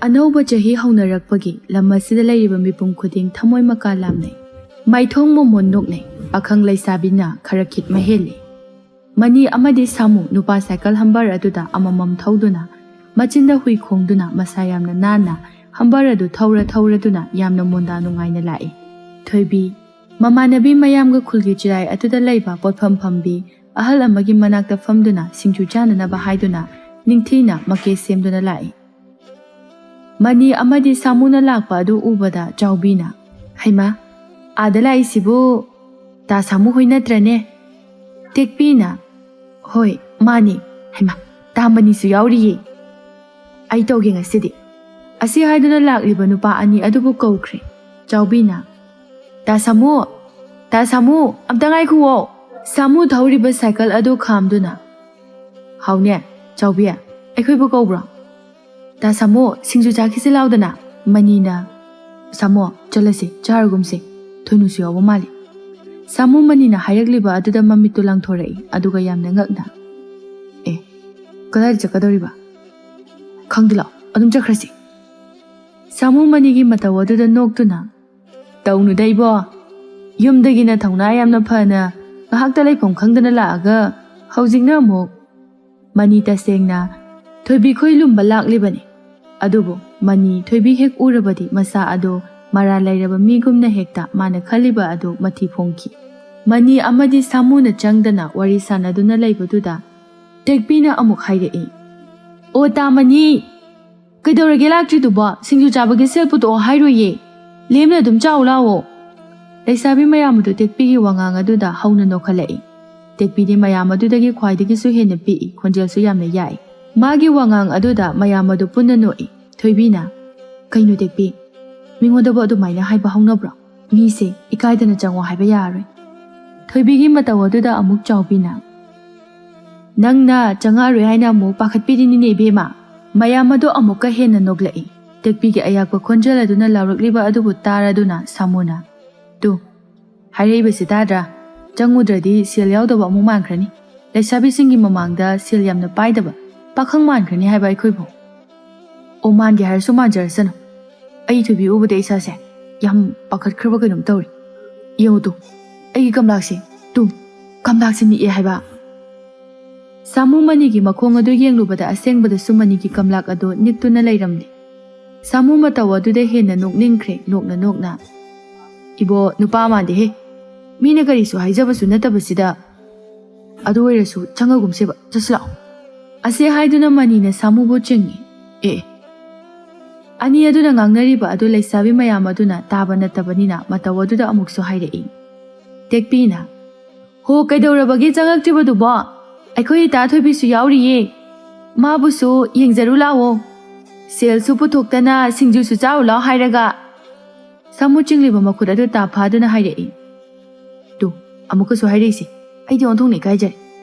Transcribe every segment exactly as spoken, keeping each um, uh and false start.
ꯑꯅꯧꯕ ꯆꯍꯤ ꯍꯧꯅꯔꯛꯄꯒꯤ ꯂꯝ ꯑꯁꯤꯗ ꯂꯩꯔꯤꯕ ꯃꯤꯄꯨꯝ ꯈꯨꯗꯤꯡ ꯊꯃꯣꯏ ꯃꯀꯥ ꯂꯥꯝꯅꯩ꯫ ꯃꯥꯏꯊꯣꯡ ꯃꯃꯣꯟ ꯅꯣꯛꯅꯩ꯫ ꯄꯥꯈꯪ ꯂꯩꯁꯥꯕꯤꯅ ꯈꯔ ꯈꯤꯠ ꯃꯍꯦꯜꯂꯤ꯫ ꯃꯅꯤ ꯑꯃꯗꯤ ꯁꯥꯃꯨ ꯅꯨꯄꯥ ꯁꯥꯏꯀꯜ ꯍꯝꯕꯔ ꯑꯗꯨꯗ ꯑꯃꯃꯝ ꯊꯧꯗꯨꯅ, ꯃꯆꯤꯟꯗ ꯍꯨꯏ ꯈꯣꯡꯗꯨꯅ, ꯃꯁꯥ ꯌꯥꯝꯅ ꯅꯥꯟꯅ ꯍꯝꯕꯔ ꯑꯗꯨ ꯊꯧꯔ ꯊꯧꯔꯗꯨꯅ ꯌꯥꯝꯅ ꯃꯣꯟꯗꯥ ꯅꯨꯡꯉꯥꯏꯅ ꯂꯥꯛꯏ꯫ ꯊꯣꯏꯕꯤ, ꯃꯃꯥꯟꯅꯕꯤ ꯃꯌꯥꯝꯒ ꯈꯨꯜꯒꯤ ꯆꯤꯔꯥꯏ ꯑꯗꯨꯗ ꯂꯩꯕ ꯄꯣꯠꯐꯝ ꯐꯝꯕꯤ ꯑꯍꯜ ꯑꯃꯒꯤ ꯃꯅꯥꯛꯇ ꯐꯝꯗꯨꯅ ꯁꯤꯡꯖꯨ ꯆꯥꯅꯅꯕ ꯍꯥꯏꯗꯨꯅ ꯅꯤꯡꯊꯤꯅ ꯃꯀꯦ ꯁꯦꯝꯗꯨꯅ ꯂꯥꯛꯏ꯫ ꯃꯅꯤ ꯑꯃꯗꯤ ꯁꯥꯃꯨꯅ ꯂꯥꯛꯄ ꯑꯗꯨ ꯎꯕꯗ ꯆꯥꯎꯕꯤꯅ, "ꯍꯩꯃꯥ, ꯑꯥꯗ ꯂꯥꯛꯏꯁꯤꯕꯨ ꯇꯥ ꯁꯥꯃꯨ ꯍꯣꯏ ꯅꯠꯇ꯭ꯔꯅꯦ?" ꯇꯦꯛꯄꯤꯅ, "ꯍꯣꯏ, ꯃꯥꯅꯤ꯫ ꯍꯩꯃꯥ, ꯇꯥ ꯃꯅꯤꯁꯨ ꯌꯥꯎꯔꯤꯌꯦ꯫ ꯑꯩ ꯇꯧꯒꯦ ꯉꯁꯤꯗꯤ꯫" ꯑꯁꯤ ꯍꯥꯏꯗꯨꯅ ꯂꯥꯛꯂꯤꯕ ꯅꯨꯄꯥ ꯑꯅꯤ ꯑꯗꯨꯕꯨ ꯀꯧꯈ꯭ꯔꯦ꯫ ꯆꯥꯎꯕꯤꯅ, "ꯇꯥ ꯁꯥꯃꯨ, ꯇꯥ ꯁꯥꯃꯨ, ꯑꯝꯇ ꯉꯥꯏꯈꯨꯋꯣ!" ꯁꯥꯃꯨ ꯊꯧꯔꯤꯕ ꯁꯥꯏꯀꯜ ꯑꯗꯨ ꯈꯥꯝꯗꯨꯅ, "ꯍꯥꯎꯅꯦ, ꯆꯥꯎꯕꯤ, ꯑꯩꯈꯣꯏꯕꯨ ꯀꯧꯕ꯭ꯔꯣ?" "ꯇꯥ ꯁꯥꯃꯨ, ꯁꯤꯡꯖꯨ ꯆꯥꯈꯤꯁꯤ ꯂꯥꯎꯗꯅ꯫" ꯃꯅꯤꯅ, "ꯁꯥꯃꯨ, ꯆꯠꯂꯁꯤ, ꯆꯥꯔꯨꯒꯨꯝꯁꯤ꯫ ꯊꯣꯏꯅꯨꯁꯨ ꯌꯥꯎꯕ ꯃꯥꯜꯂꯤ꯫" ꯁꯥꯃꯨ ꯃꯅꯤꯅ ꯍꯥꯏꯔꯛꯂꯤꯕ ꯑꯗꯨꯗ ꯃꯃꯤꯠꯇꯨ ꯂꯥꯡꯊꯣꯔꯛꯏ, ꯑꯗꯨꯒ ꯌꯥꯝꯅ ꯉꯛꯅ, "ꯑꯦ, ꯀꯗꯥꯏꯗ ꯆꯠꯀꯗꯧꯔꯤꯕ?" "ꯈꯪꯗꯦ, ꯂꯥꯛꯑꯣ, ꯑꯗꯨꯝ ꯆꯠꯈ꯭ꯔꯁꯤ꯫" ꯁꯥꯃꯨ ꯃꯅꯤꯒꯤ ꯃꯇꯧ ꯑꯗꯨꯗ ꯅꯣꯛꯇꯨꯅ, "ꯇꯧꯅꯨꯗ ꯏꯕꯣ, ꯌꯨꯝꯗꯒꯤꯅ ꯊꯧꯅꯥ ꯌꯥꯝꯅ ꯐꯅ ꯉꯥꯏꯍꯥꯛꯇ ꯂꯩꯐꯝ ꯈꯪꯗꯅ ꯂꯥꯛꯑꯒ ꯍꯧꯖꯤꯛꯅ ꯑꯃꯨꯛ..." ꯃꯅꯤ ꯇꯁꯦꯡꯅ ꯊꯣꯏꯕꯤ ꯈꯣꯏ ꯂꯨꯝꯕ ꯂꯥꯛꯂꯤꯕꯅꯤ꯫ ꯑꯗꯨꯕꯨ ꯃꯅꯤ ꯊꯣꯏꯕꯤ ꯍꯦꯛ ꯎꯔꯕꯗꯤ ꯃꯁꯥ ꯑꯗꯨ ꯃꯔꯥꯜ ꯂꯩꯔꯕ ꯃꯤꯒꯨꯝꯅ ꯍꯦꯛꯇ ꯃꯥꯅ ꯈꯜꯂꯤꯕ ꯑꯗꯨ ꯃꯊꯤ ꯐꯣꯡꯈꯤ꯫ ꯃꯅꯤ ꯑꯃꯗꯤ ꯁꯥꯃꯨꯅ ꯆꯪꯗꯅ ꯋꯥꯔꯤ ꯁꯥꯟꯅꯗꯨꯅ ꯂꯩꯕꯗꯨꯗ ꯇꯦꯛꯄꯤꯅ ꯑꯃꯨꯛ ꯍꯥꯏꯔꯛꯏ, "ꯑꯣ ꯇꯥ ꯃꯅꯤ, ꯀꯩꯗꯧꯔꯒꯦ ꯂꯥꯛꯇ꯭ꯔꯤꯗꯨꯕꯣ? ꯁꯤꯡꯖꯨ ꯆꯥꯕꯒꯤ ꯁꯦꯜ ꯄꯨꯊꯣꯛꯑꯣ ꯍꯥꯏꯔꯣꯏꯌꯦ꯫ ꯂꯦꯝꯅ ꯑꯗꯨꯝ ꯆꯥꯎ ꯂꯥꯛꯑꯣ꯫" ꯂꯩꯁꯥꯕꯤ ꯃꯌꯥꯝ ꯑꯗꯨ ꯇꯦꯛꯄꯤꯒꯤ ꯋꯥꯉꯥꯡ ꯑꯗꯨꯗ ꯍꯧꯅ ꯅꯣꯛꯈꯠꯂꯛꯏ꯫ ꯇꯦꯛꯄꯤꯗꯤ ꯃꯌꯥꯝ ꯑꯗꯨꯗꯒꯤ ꯈ꯭ꯋꯥꯏꯗꯒꯤꯁꯨ ꯍꯦꯟꯅ ꯄꯤꯛꯏ, ꯈꯣꯟꯖꯦꯜꯁꯨ ꯌꯥꯝꯅ ꯌꯥꯛꯏ꯫ ꯃꯥꯒꯤ ꯋꯥꯉꯥꯡ ꯑꯗꯨꯗ ꯃꯌꯥꯝ ꯑꯗꯨ ꯄꯨꯟꯅ ꯅꯣꯛꯏ꯫ ꯊꯣꯏꯕꯤꯅ, "ꯀꯩꯅꯣ ꯇꯦꯛꯄꯤ, ꯃꯤꯉꯣꯟꯗꯕꯨ ꯑꯗꯨꯃꯥꯏꯅ ꯍꯥꯏꯕ ꯍꯧꯅꯕ꯭ꯔꯣ? ꯃꯤꯁꯦ ꯏꯀꯥꯏꯗꯅ ꯆꯪꯉꯣ ꯍꯥꯏꯕ ꯌꯥꯔꯔꯣꯏ꯫" ꯊꯣꯏꯕꯤꯒꯤ ꯃꯇꯧ ꯑꯗꯨꯗ ꯑꯃꯨꯛ ꯆꯥꯎꯕꯤꯅ, "ꯅꯪꯅ ꯆꯪꯉꯛꯑꯔꯣꯏ ꯍꯥꯏꯅ ꯑꯃꯨꯛ ꯄꯥꯈꯠꯄꯤꯔꯤꯅꯤꯅꯦ ꯏꯕꯦꯝꯃ꯫" ꯃꯌꯥꯝ ꯑꯗꯨ ꯑꯃꯨꯛꯀ ꯍꯦꯟꯅ ꯅꯣꯛꯂꯛꯏ꯫ ꯇꯦꯛꯄꯤꯒꯤ ꯑꯌꯥꯛꯄ ꯈꯣꯟꯖꯦꯜ ꯑꯗꯨꯅ ꯂꯥꯎꯔꯛꯂꯤꯕ ꯑꯗꯨꯕꯨ ꯇꯥꯔꯗꯨꯅ ꯁꯥꯃꯨꯅ, "ꯇꯨ, ꯍꯥꯏꯔꯛꯏꯕꯁꯤ ꯇꯥꯗ꯭ꯔꯥ? ꯆꯪꯉꯨꯗ꯭ꯔꯗꯤ ꯁꯦꯜ ꯌꯥꯎꯗꯕ ꯑꯃꯨꯛ ꯃꯥꯟꯈ꯭ꯔꯅꯤ꯫ ꯂꯩꯁꯥꯕꯤꯁꯤꯡꯒꯤ ꯃꯃꯥꯡꯗ ꯁꯦꯜ ꯌꯥꯝꯅ ꯄꯥꯏꯗꯕ ꯄꯥꯈꯪ ꯃꯥꯟꯈ꯭ꯔꯅꯤ ꯍꯥꯏꯕ ꯑꯩꯈꯣꯏꯕꯨ꯫" ꯑꯣ, ꯃꯥꯟꯒꯦ ꯍꯥꯏꯔꯁꯨ ꯃꯥꯟꯖꯔꯁꯅꯨ꯫ ꯑꯩ ꯊꯣꯏꯕꯤ ꯎꯕꯗ ꯏꯁꯥꯁꯦ ꯌꯥꯝ ꯄꯥꯈꯠꯈ꯭ꯔꯕ ꯀꯩꯅꯣꯝ ꯇꯧꯔꯤ꯫ ꯌꯦꯡꯉꯨ ꯇꯨ, ꯑꯩꯒꯤ ꯀꯝꯂꯥꯛꯁꯦ, ꯇꯨ, ꯀꯝꯂꯥꯛꯁꯦ ꯅꯤꯛꯑꯦ ꯍꯥꯏꯕ꯫ ꯁꯥꯃꯨ ꯃꯅꯤꯒꯤ ꯃꯈꯣꯡ ꯑꯗꯨ ꯌꯦꯡꯂꯨꯕꯗ ꯑꯁꯦꯡꯕꯗꯁꯨ ꯃꯅꯤꯒꯤ ꯀꯝꯂꯥꯛ ꯑꯗꯨ ꯅꯤꯛꯇꯨꯅ ꯂꯩꯔꯝꯂꯦ꯫ ꯁꯥꯃꯨ ꯃꯇꯧ ꯑꯗꯨꯗ ꯍꯦꯟꯅ ꯅꯣꯛꯅꯤꯡꯈ꯭ꯔꯦ, ꯅꯣꯛꯅ ꯅꯣꯛꯅ꯫ "ꯏꯕꯣ, ꯅꯨꯄꯥ ꯃꯥꯟꯗꯦꯍꯦ꯫ ꯃꯤꯅ ꯀꯔꯤꯁꯨ ꯍꯥꯏꯖꯕꯁꯨ ꯅꯠꯇꯕꯁꯤꯗ꯫ ꯑꯗꯨ ꯑꯣꯏꯔꯁꯨ ꯆꯪꯉꯒꯨꯝꯁꯦꯕ, ꯆꯠꯁꯤ ꯂꯥꯛꯑꯣ꯫" ꯑꯁꯤ ꯍꯥꯏꯗꯨꯅ ꯃꯅꯤꯅ ꯁꯥꯃꯨꯕꯨ ꯆꯤꯡꯏ꯫ ꯑꯦ꯫ ꯑꯅꯤ ꯑꯗꯨꯅ ꯉꯥꯡꯅꯔꯤꯕ ꯑꯗꯨ ꯂꯩꯁꯥꯕꯤ ꯃꯌꯥꯝ ꯑꯗꯨꯅ ꯇꯥꯕ ꯅꯠꯇꯕꯅꯤꯅ ꯃꯇꯧ ꯑꯗꯨꯗ ꯑꯃꯨꯛꯁꯨ ꯍꯥꯏꯔꯛꯏ꯫ ꯇꯦꯛꯄꯤꯅ, "ꯍꯣ, ꯀꯩꯗꯧꯔꯕꯒꯦ ꯆꯪꯉꯛꯇ꯭ꯔꯤꯕꯗꯨꯕꯣ? ꯑꯩꯈꯣꯏ ꯏꯇꯥ ꯊꯣꯏꯕꯤꯁꯨ ꯌꯥꯎꯔꯤꯌꯦ꯫ ꯃꯥꯕꯨꯁꯨ ꯌꯦꯡꯖꯔꯨ ꯂꯥꯛꯑꯣ꯫ ꯁꯦꯜꯁꯨ ꯄꯨꯊꯣꯛꯇꯅ ꯁꯤꯡꯖꯨꯁꯨ ꯆꯥꯔꯨ ꯂꯥꯎ ꯍꯥꯏꯔꯒ꯫" ꯁꯥꯃꯨ ꯆꯤꯡꯂꯤꯕ ꯃꯈꯨꯠ ꯑꯗꯨ ꯇꯥ ꯐꯥꯗꯨꯅ ꯍꯥꯏꯔꯛꯏ꯫ "ꯇꯨ, ꯑꯃꯨꯛꯀꯁꯨ ꯍꯥꯏꯔꯛꯏꯁꯦ꯫ ꯑꯩꯗꯤ ꯑꯣꯟꯊꯣꯛꯅ ꯏꯀꯥꯏꯖꯔꯦ꯫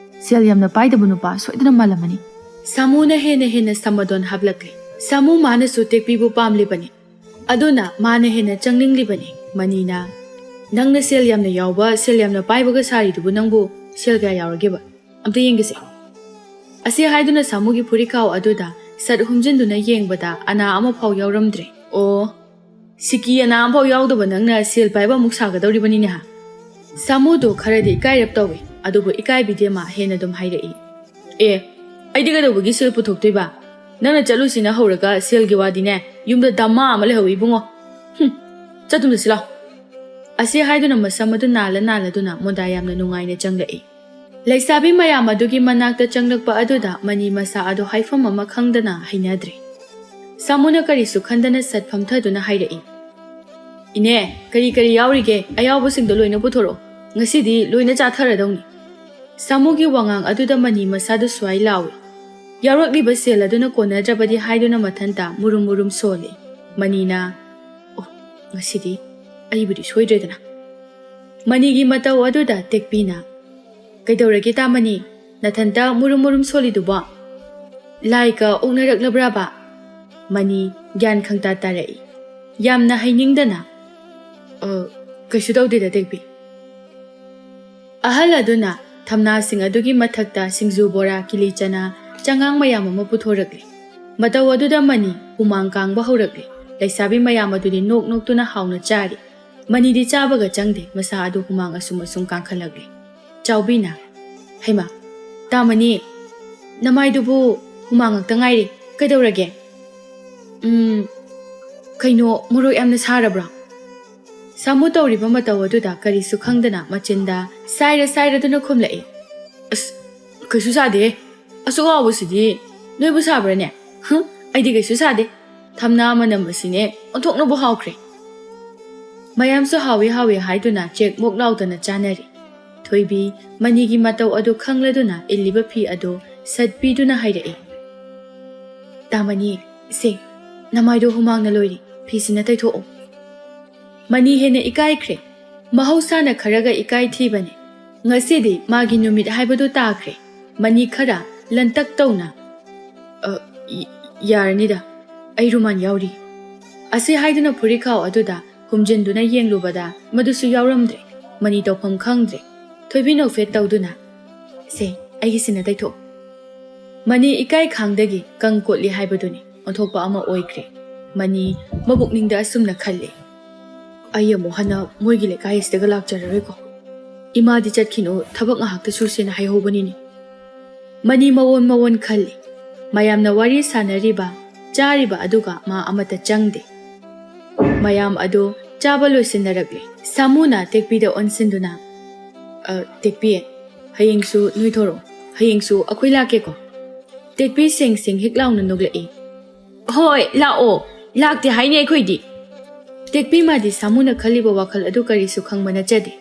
ꯁꯦꯜ ꯌꯥꯝꯅ ꯄꯥꯏꯗꯕ ꯅꯨꯄꯥ ꯁꯣꯏꯗꯅ ꯃꯥꯜꯂꯝꯃꯅꯤ꯫" ꯁꯥꯃꯨꯅ ꯍꯦꯟꯅ ꯍꯦꯟꯅ ꯁꯃꯗꯣꯟ ꯍꯥꯞꯂꯛꯂꯦ꯫ ꯁꯥꯃꯨ ꯃꯥꯅꯁꯨ ꯇꯦꯛꯄꯤꯕꯨ ꯄꯥꯝꯂꯤꯕꯅꯤ꯫ ꯑꯗꯨꯅ ꯃꯥꯅ ꯍꯦꯟꯅ ꯆꯪꯅꯤꯡꯂꯤꯕꯅꯤ꯫ ꯃꯅꯤꯅ, "ꯅꯪꯅ ꯁꯦꯜ ꯌꯥꯝꯅ ꯌꯥꯎꯕ, ꯁꯦꯜ ꯌꯥꯝꯅ ꯄꯥꯏꯕꯒ ꯁꯥꯔꯤꯗꯨꯕꯨ ꯅꯪꯕꯨ ꯁꯦꯜ ꯀꯌꯥ ꯌꯥꯎꯔꯒꯦꯕ? ꯑꯝꯇ ꯌꯦꯡꯒꯦꯁꯦ꯫" ꯑꯁꯤ ꯍꯥꯏꯗꯨꯅ ꯁꯥꯃꯨꯒꯤ ꯐꯨꯔꯤꯠꯈꯥꯎ ꯑꯗꯨꯗ ꯁꯠ ꯍꯨꯝꯖꯤꯟꯗꯨꯅ ꯌꯦꯡꯕꯗ ꯑꯅꯥ ꯑꯃꯐꯥꯎ ꯌꯥꯎꯔꯝꯗ꯭ꯔꯦ꯫ "ꯑꯣ, ꯁꯤꯀꯤ ꯑꯅꯥ ꯑꯃꯐꯥꯎ ꯌꯥꯎꯗꯕ ꯅꯪꯅ ꯁꯦꯜ ꯄꯥꯏꯕ ꯑꯃꯨꯛ ꯁꯥꯒꯗꯧꯔꯤꯕꯅꯤꯅꯦ ꯍꯥ?" ꯁꯥꯃꯨꯗꯣ ꯈꯔꯗꯤ ꯏꯀꯥꯏꯔꯞ ꯇꯧꯏ, ꯑꯗꯨꯕꯨ ꯏꯀꯥꯏꯕꯤꯗꯦ ꯃꯥ ꯍꯦꯟꯅ ꯑꯗꯨꯝ ꯍꯥꯏꯔꯛꯏ꯫ "ꯑꯦ, ꯑꯩꯗꯤ ꯀꯩꯗꯧꯕꯒꯤ ꯁꯦꯜ ꯄꯨꯊꯣꯛꯇꯣꯏꯕ? ꯅꯪꯅ ꯆꯠꯂꯨꯁꯤꯅ ꯍꯧꯔꯒ ꯁꯦꯜꯒꯤ ꯋꯥꯗꯤꯅꯦ, ꯌꯨꯝꯗ ꯗꯃꯥ ꯑꯃ ꯂꯩꯍꯧꯋꯤ ꯏꯕꯨꯡꯉꯣ꯫ ꯍꯨꯝ, ꯆꯠꯇꯨꯝꯗ ꯁꯤ ꯂꯥꯎ꯫" ꯑꯁꯤ ꯍꯥꯏꯗꯨꯅ ꯃꯁꯝ ꯑꯗꯨ ꯅꯥꯜꯂ ꯅꯥꯜꯂꯗꯨꯅ ꯃꯣꯟꯗꯥ ꯌꯥꯝꯅ ꯅꯨꯡꯉꯥꯏꯅ ꯆꯪꯂꯛꯏ꯫ ꯂꯩꯁꯥꯕꯤ ꯃꯌꯥꯝ ꯑꯗꯨꯒꯤ ꯃꯅꯥꯛꯇ ꯆꯪꯂꯛꯄ ꯑꯗꯨꯗ ꯃꯅꯤ ꯃꯁꯥ ꯑꯗꯨ ꯍꯥꯏꯐꯝ ꯑꯃ ꯈꯪꯗꯅ ꯍꯩꯅꯗ꯭ꯔꯦ꯫ ꯁꯥꯃꯨꯅ ꯀꯔꯤꯁꯨ ꯈꯟꯗꯅ ꯁꯠ ꯐꯝꯊꯗꯨꯅ ꯍꯥꯏꯔꯛꯏ, "ꯏꯅꯦ, ꯀꯔꯤ ꯀꯔꯤ ꯌꯥꯎꯔꯤꯒꯦ? ꯑꯌꯥꯎꯕꯁꯤꯡꯗꯣ ꯂꯣꯏꯅ ꯄꯨꯊꯣꯔꯛꯑꯣ꯫ ꯉꯁꯤꯗꯤ ꯂꯣꯏꯅ ꯆꯥꯊꯔꯗꯧꯅꯤ꯫" ꯁꯥꯃꯨꯒꯤ ꯋꯥꯉꯥꯡ ꯑꯗꯨꯗ ꯃꯅꯤ ꯃꯁꯥꯗꯨ ꯁ꯭ꯋꯥꯏ ꯂꯥꯎꯏ꯫ ꯌꯥꯎꯔꯛꯂꯤꯕ ꯁꯦꯜ ꯑꯗꯨꯅ ꯀꯣꯟꯅꯗ꯭ꯔꯕꯗꯤ ꯍꯥꯏꯗꯨꯅ ꯃꯊꯟꯇ ꯃꯨꯔꯨꯝ ꯃꯨꯔꯨꯝ ꯁꯣꯜꯂꯤ꯫ ꯃꯅꯤꯅ, "ꯑꯣ, ꯉꯁꯤꯗꯤ ꯑꯩꯕꯨꯗꯤ ꯁꯣꯏꯗ꯭ꯔꯦꯗꯅ꯫" ꯃꯅꯤꯒꯤ ꯃꯇꯧ ꯑꯗꯨꯗ ꯇꯦꯛꯄꯤꯅ, "ꯀꯩꯗꯧꯔꯒꯦ ꯇꯥꯃꯅꯤ? ꯅꯊꯟꯇ ꯃꯨꯔꯨꯝ ꯃꯨꯔꯨꯝ ꯁꯣꯜꯂꯤꯗꯨꯕꯣ? ꯂꯥꯏꯒ ꯑꯣꯛꯅꯔꯛꯂꯕ꯭ꯔꯥꯕ?" ꯃꯅꯤ ꯒ꯭ꯌꯥꯟ ꯈꯪꯇꯥ ꯇꯥꯔꯛꯏ꯫ ꯌꯥꯝꯅ ꯍꯩꯅꯤꯡꯗꯅ, "ꯑ, ꯀꯩꯁꯨ ꯇꯧꯗꯦꯗ ꯇꯦꯛꯄꯤ꯫" ꯑꯍꯜ ꯑꯗꯨꯅ ꯊꯝꯅꯥꯁꯤꯡ ꯑꯗꯨꯒꯤ ꯃꯊꯛꯇ ꯁꯤꯡꯖꯨ ꯕꯣꯔꯥ, ꯀꯤꯂꯤ ꯆꯅꯥ, ꯆꯉꯥꯡ ꯃꯌꯥꯝ ꯑꯃ ꯄꯨꯊꯣꯔꯛꯂꯤ꯫ ꯃꯇꯧ ꯑꯗꯨꯗ ꯃꯅꯤ ꯍꯨꯃꯥꯡ ꯀꯥꯡꯕ ꯍꯧꯔꯛꯂꯦ꯫ ꯂꯩꯁꯥꯕꯤ ꯃꯌꯥꯝ ꯑꯗꯨꯗꯤ ꯅꯣꯛ ꯅꯣꯛꯇꯨꯅ ꯍꯥꯎꯅ ꯆꯥꯔꯤ꯫ ꯃꯅꯤꯗꯤ ꯆꯥꯕꯒ ꯆꯪꯗꯦ, ꯃꯁꯥ ꯑꯗꯨ ꯍꯨꯃꯥꯡ ꯑꯁꯨꯝ ꯑꯁꯨꯝ ꯀꯥꯡꯈꯠꯂꯛꯂꯦ꯫ ꯆꯥꯎꯕꯤꯅ, "ꯍꯩꯃꯥ, ꯇꯥꯃꯅꯤ, ꯅꯃꯥꯏꯗꯨꯕꯨ ꯍꯨꯃꯥꯡ ꯉꯥꯛꯇ ꯉꯥꯏꯔꯤ, ꯀꯩꯗꯧꯔꯒꯦ?" "ꯎꯝ, ꯀꯩꯅꯣ, ꯃꯣꯔꯣꯛ ꯌꯥꯝꯅ ꯁꯥꯔꯕ꯭ꯔꯣ?" ꯁꯥꯃꯨ ꯇꯧꯔꯤꯕ ꯃꯇꯧ ꯑꯗꯨꯗ ꯀꯔꯤꯁꯨ ꯈꯪꯗꯅ ꯃꯆꯤꯟꯗ ꯁꯥꯏꯔ ꯁꯥꯏꯔꯗꯨꯅ ꯈꯨꯝꯂꯛꯏ꯫ "ꯑꯁ, ꯀꯩꯁꯨ ꯁꯥꯗꯦꯍꯦ꯫ ꯑꯁꯨꯛ ꯍꯥꯎꯕꯁꯤꯗꯤ ꯅꯣꯏꯕꯨ ꯁꯥꯕ꯭ꯔꯅꯦ? ꯍꯨꯝ, ꯑꯩꯗꯤ ꯀꯩꯁꯨ ꯁꯥꯗꯦ꯫ ꯊꯝꯅꯥ ꯃꯅꯝ ꯑꯁꯤꯅꯦ ꯑꯣꯟꯊꯣꯛꯅꯕꯨ ꯍꯥꯎꯈ꯭ꯔꯦ꯫" ꯃꯌꯥꯝꯁꯨ ꯍꯥꯎꯏ ꯍꯥꯎꯏ ꯍꯥꯏꯗꯨꯅ ꯆꯦꯛ ꯃꯣꯛ ꯂꯥꯎꯗꯅ ꯆꯥꯅꯔꯤ꯫ ꯊꯣꯏꯕꯤ ꯃꯅꯤꯒꯤ ꯃꯇꯧ ꯑꯗꯨ ꯈꯪꯂꯗꯨꯅ ꯏꯜꯂꯤꯕ ꯐꯤ ꯑꯗꯨ ꯁꯠ ꯄꯤꯗꯨꯅ ꯍꯥꯏꯔꯛꯏ꯫ "ꯇꯥꯃꯅꯤ, ꯁꯦ, ꯅꯃꯥꯏꯗꯣ ꯍꯨꯃꯥꯡꯅ ꯂꯣꯏꯔꯤ, ꯐꯤꯁꯤꯅ ꯇꯩꯊꯣꯛꯑꯣ꯫" ꯃꯅꯤ ꯍꯦꯟꯅ ꯏꯀꯥꯏꯈ꯭ꯔꯦ꯫ ꯃꯍꯧꯁꯥꯅ ꯈꯔꯒ ꯏꯀꯥꯏ ꯊꯤꯕꯅꯤ꯫ ꯉꯁꯤꯗꯤ ꯃꯥꯒꯤ ꯅꯨꯃꯤꯠ ꯍꯥꯏꯕꯗꯨ ꯇꯥꯈ꯭ꯔꯦ꯫ ꯃꯅꯤ ꯈꯔ ꯂꯟꯇꯛ ꯇꯧꯅ, "ꯑ, ꯏ-, ꯌꯥꯔꯅꯤꯗ, ꯑꯩ ꯔꯨꯃꯥꯟ ꯌꯥꯎꯔꯤ" ꯑꯁꯤ ꯍꯥꯏꯗꯨꯅ ꯐꯨꯔꯤꯠꯈꯥꯎ ꯑꯗꯨꯗ ꯍꯨꯝꯖꯤꯟꯗꯨꯅ ꯌꯦꯡꯂꯨꯕꯗ ꯃꯗꯨꯁꯨ ꯌꯥꯎꯔꯝꯗ꯭ꯔꯦ꯫ ꯃꯅꯤ ꯇꯧꯐꯝ ꯈꯪꯗ꯭ꯔꯦ꯫ ꯊꯣꯏꯕꯤ ꯅꯣꯛꯐꯦꯠ ꯇꯧꯗꯨꯅ, "ꯁꯦ, ꯑꯩꯒꯤꯁꯤꯅ ꯇꯩꯊꯣꯛ꯫" ꯃꯅꯤ ꯏꯀꯥꯏ ꯈꯥꯡꯗꯒꯤ ꯀꯪ ꯀꯣꯠꯂꯤ ꯍꯥꯏꯕꯗꯨꯅꯤ꯫ ꯑꯣꯟꯊꯣꯛꯄ ꯑꯃ ꯑꯣꯏꯈ꯭ꯔꯦ꯫ ꯃꯅꯤ ꯃꯕꯨꯛꯅꯤꯡꯗ ꯑꯁꯨꯝꯅ ꯈꯜꯂꯤ, "ꯑꯩ ꯑꯃꯨꯛ ꯍꯟꯅ ꯃꯣꯏꯒꯤ ꯂꯩꯀꯥꯏ ꯑꯁꯤꯗꯒ ꯂꯥꯛꯆꯔꯔꯣꯏꯀꯣ꯫ ꯏꯃꯥꯗꯤ ꯆꯠꯈꯤꯅꯨ, ꯊꯕꯛ ꯉꯥꯏꯍꯥꯛꯇ ꯁꯨꯁꯦꯅ ꯍꯥꯏꯍꯧꯕꯅꯤꯅꯦ꯫" ꯃꯅꯤ ꯃꯑꯣꯟ ꯃꯑꯣꯟ ꯈꯜꯂꯤ꯫ ꯃꯌꯥꯝꯅ ꯋꯥꯔꯤ ꯁꯥꯟꯅꯔꯤꯕ, ꯆꯥꯔꯤꯕ ꯑꯗꯨꯒ ꯃꯥ ꯑꯃꯠꯇ ꯆꯪꯗꯦ꯫ ꯃꯌꯥꯝ ꯑꯗꯨ ꯆꯥꯕ ꯂꯣꯏꯁꯤꯟꯅꯔꯛꯂꯦ꯫ ꯁꯥꯃꯨꯅ ꯇꯦꯛꯄꯤꯗ ꯑꯣꯟꯁꯤꯟꯗꯨꯅ, "ꯑ, ꯇꯦꯛꯄꯤ, ꯍꯌꯦꯡꯁꯨ ꯅꯣꯏ ꯊꯣꯔꯛꯑꯣ꯫ ꯍꯌꯦꯡꯁꯨ ꯑꯩꯈꯣꯏ ꯂꯥꯛꯀꯦꯀꯣ?" ꯇꯦꯛꯄꯤ ꯁꯦꯡ ꯁꯦꯡ ꯍꯤꯛ ꯂꯥꯎꯅ ꯅꯣꯛꯂꯛꯏ꯫ "ꯍꯣꯏ, ꯂꯥꯛꯑꯣ꯫ ꯂꯥꯛꯇꯦ ꯍꯥꯏꯅꯦ ꯑꯩꯈꯣꯏꯗꯤ꯫" ꯇꯦꯛꯄꯤ ꯃꯥꯗꯤ ꯁꯥꯃꯨꯅ ꯈꯜꯂꯤꯕ ꯋꯥꯈꯜ ꯑꯗꯨ ꯀꯔꯤꯁꯨ ꯈꯪꯕ ꯅꯠꯆꯗꯦ꯫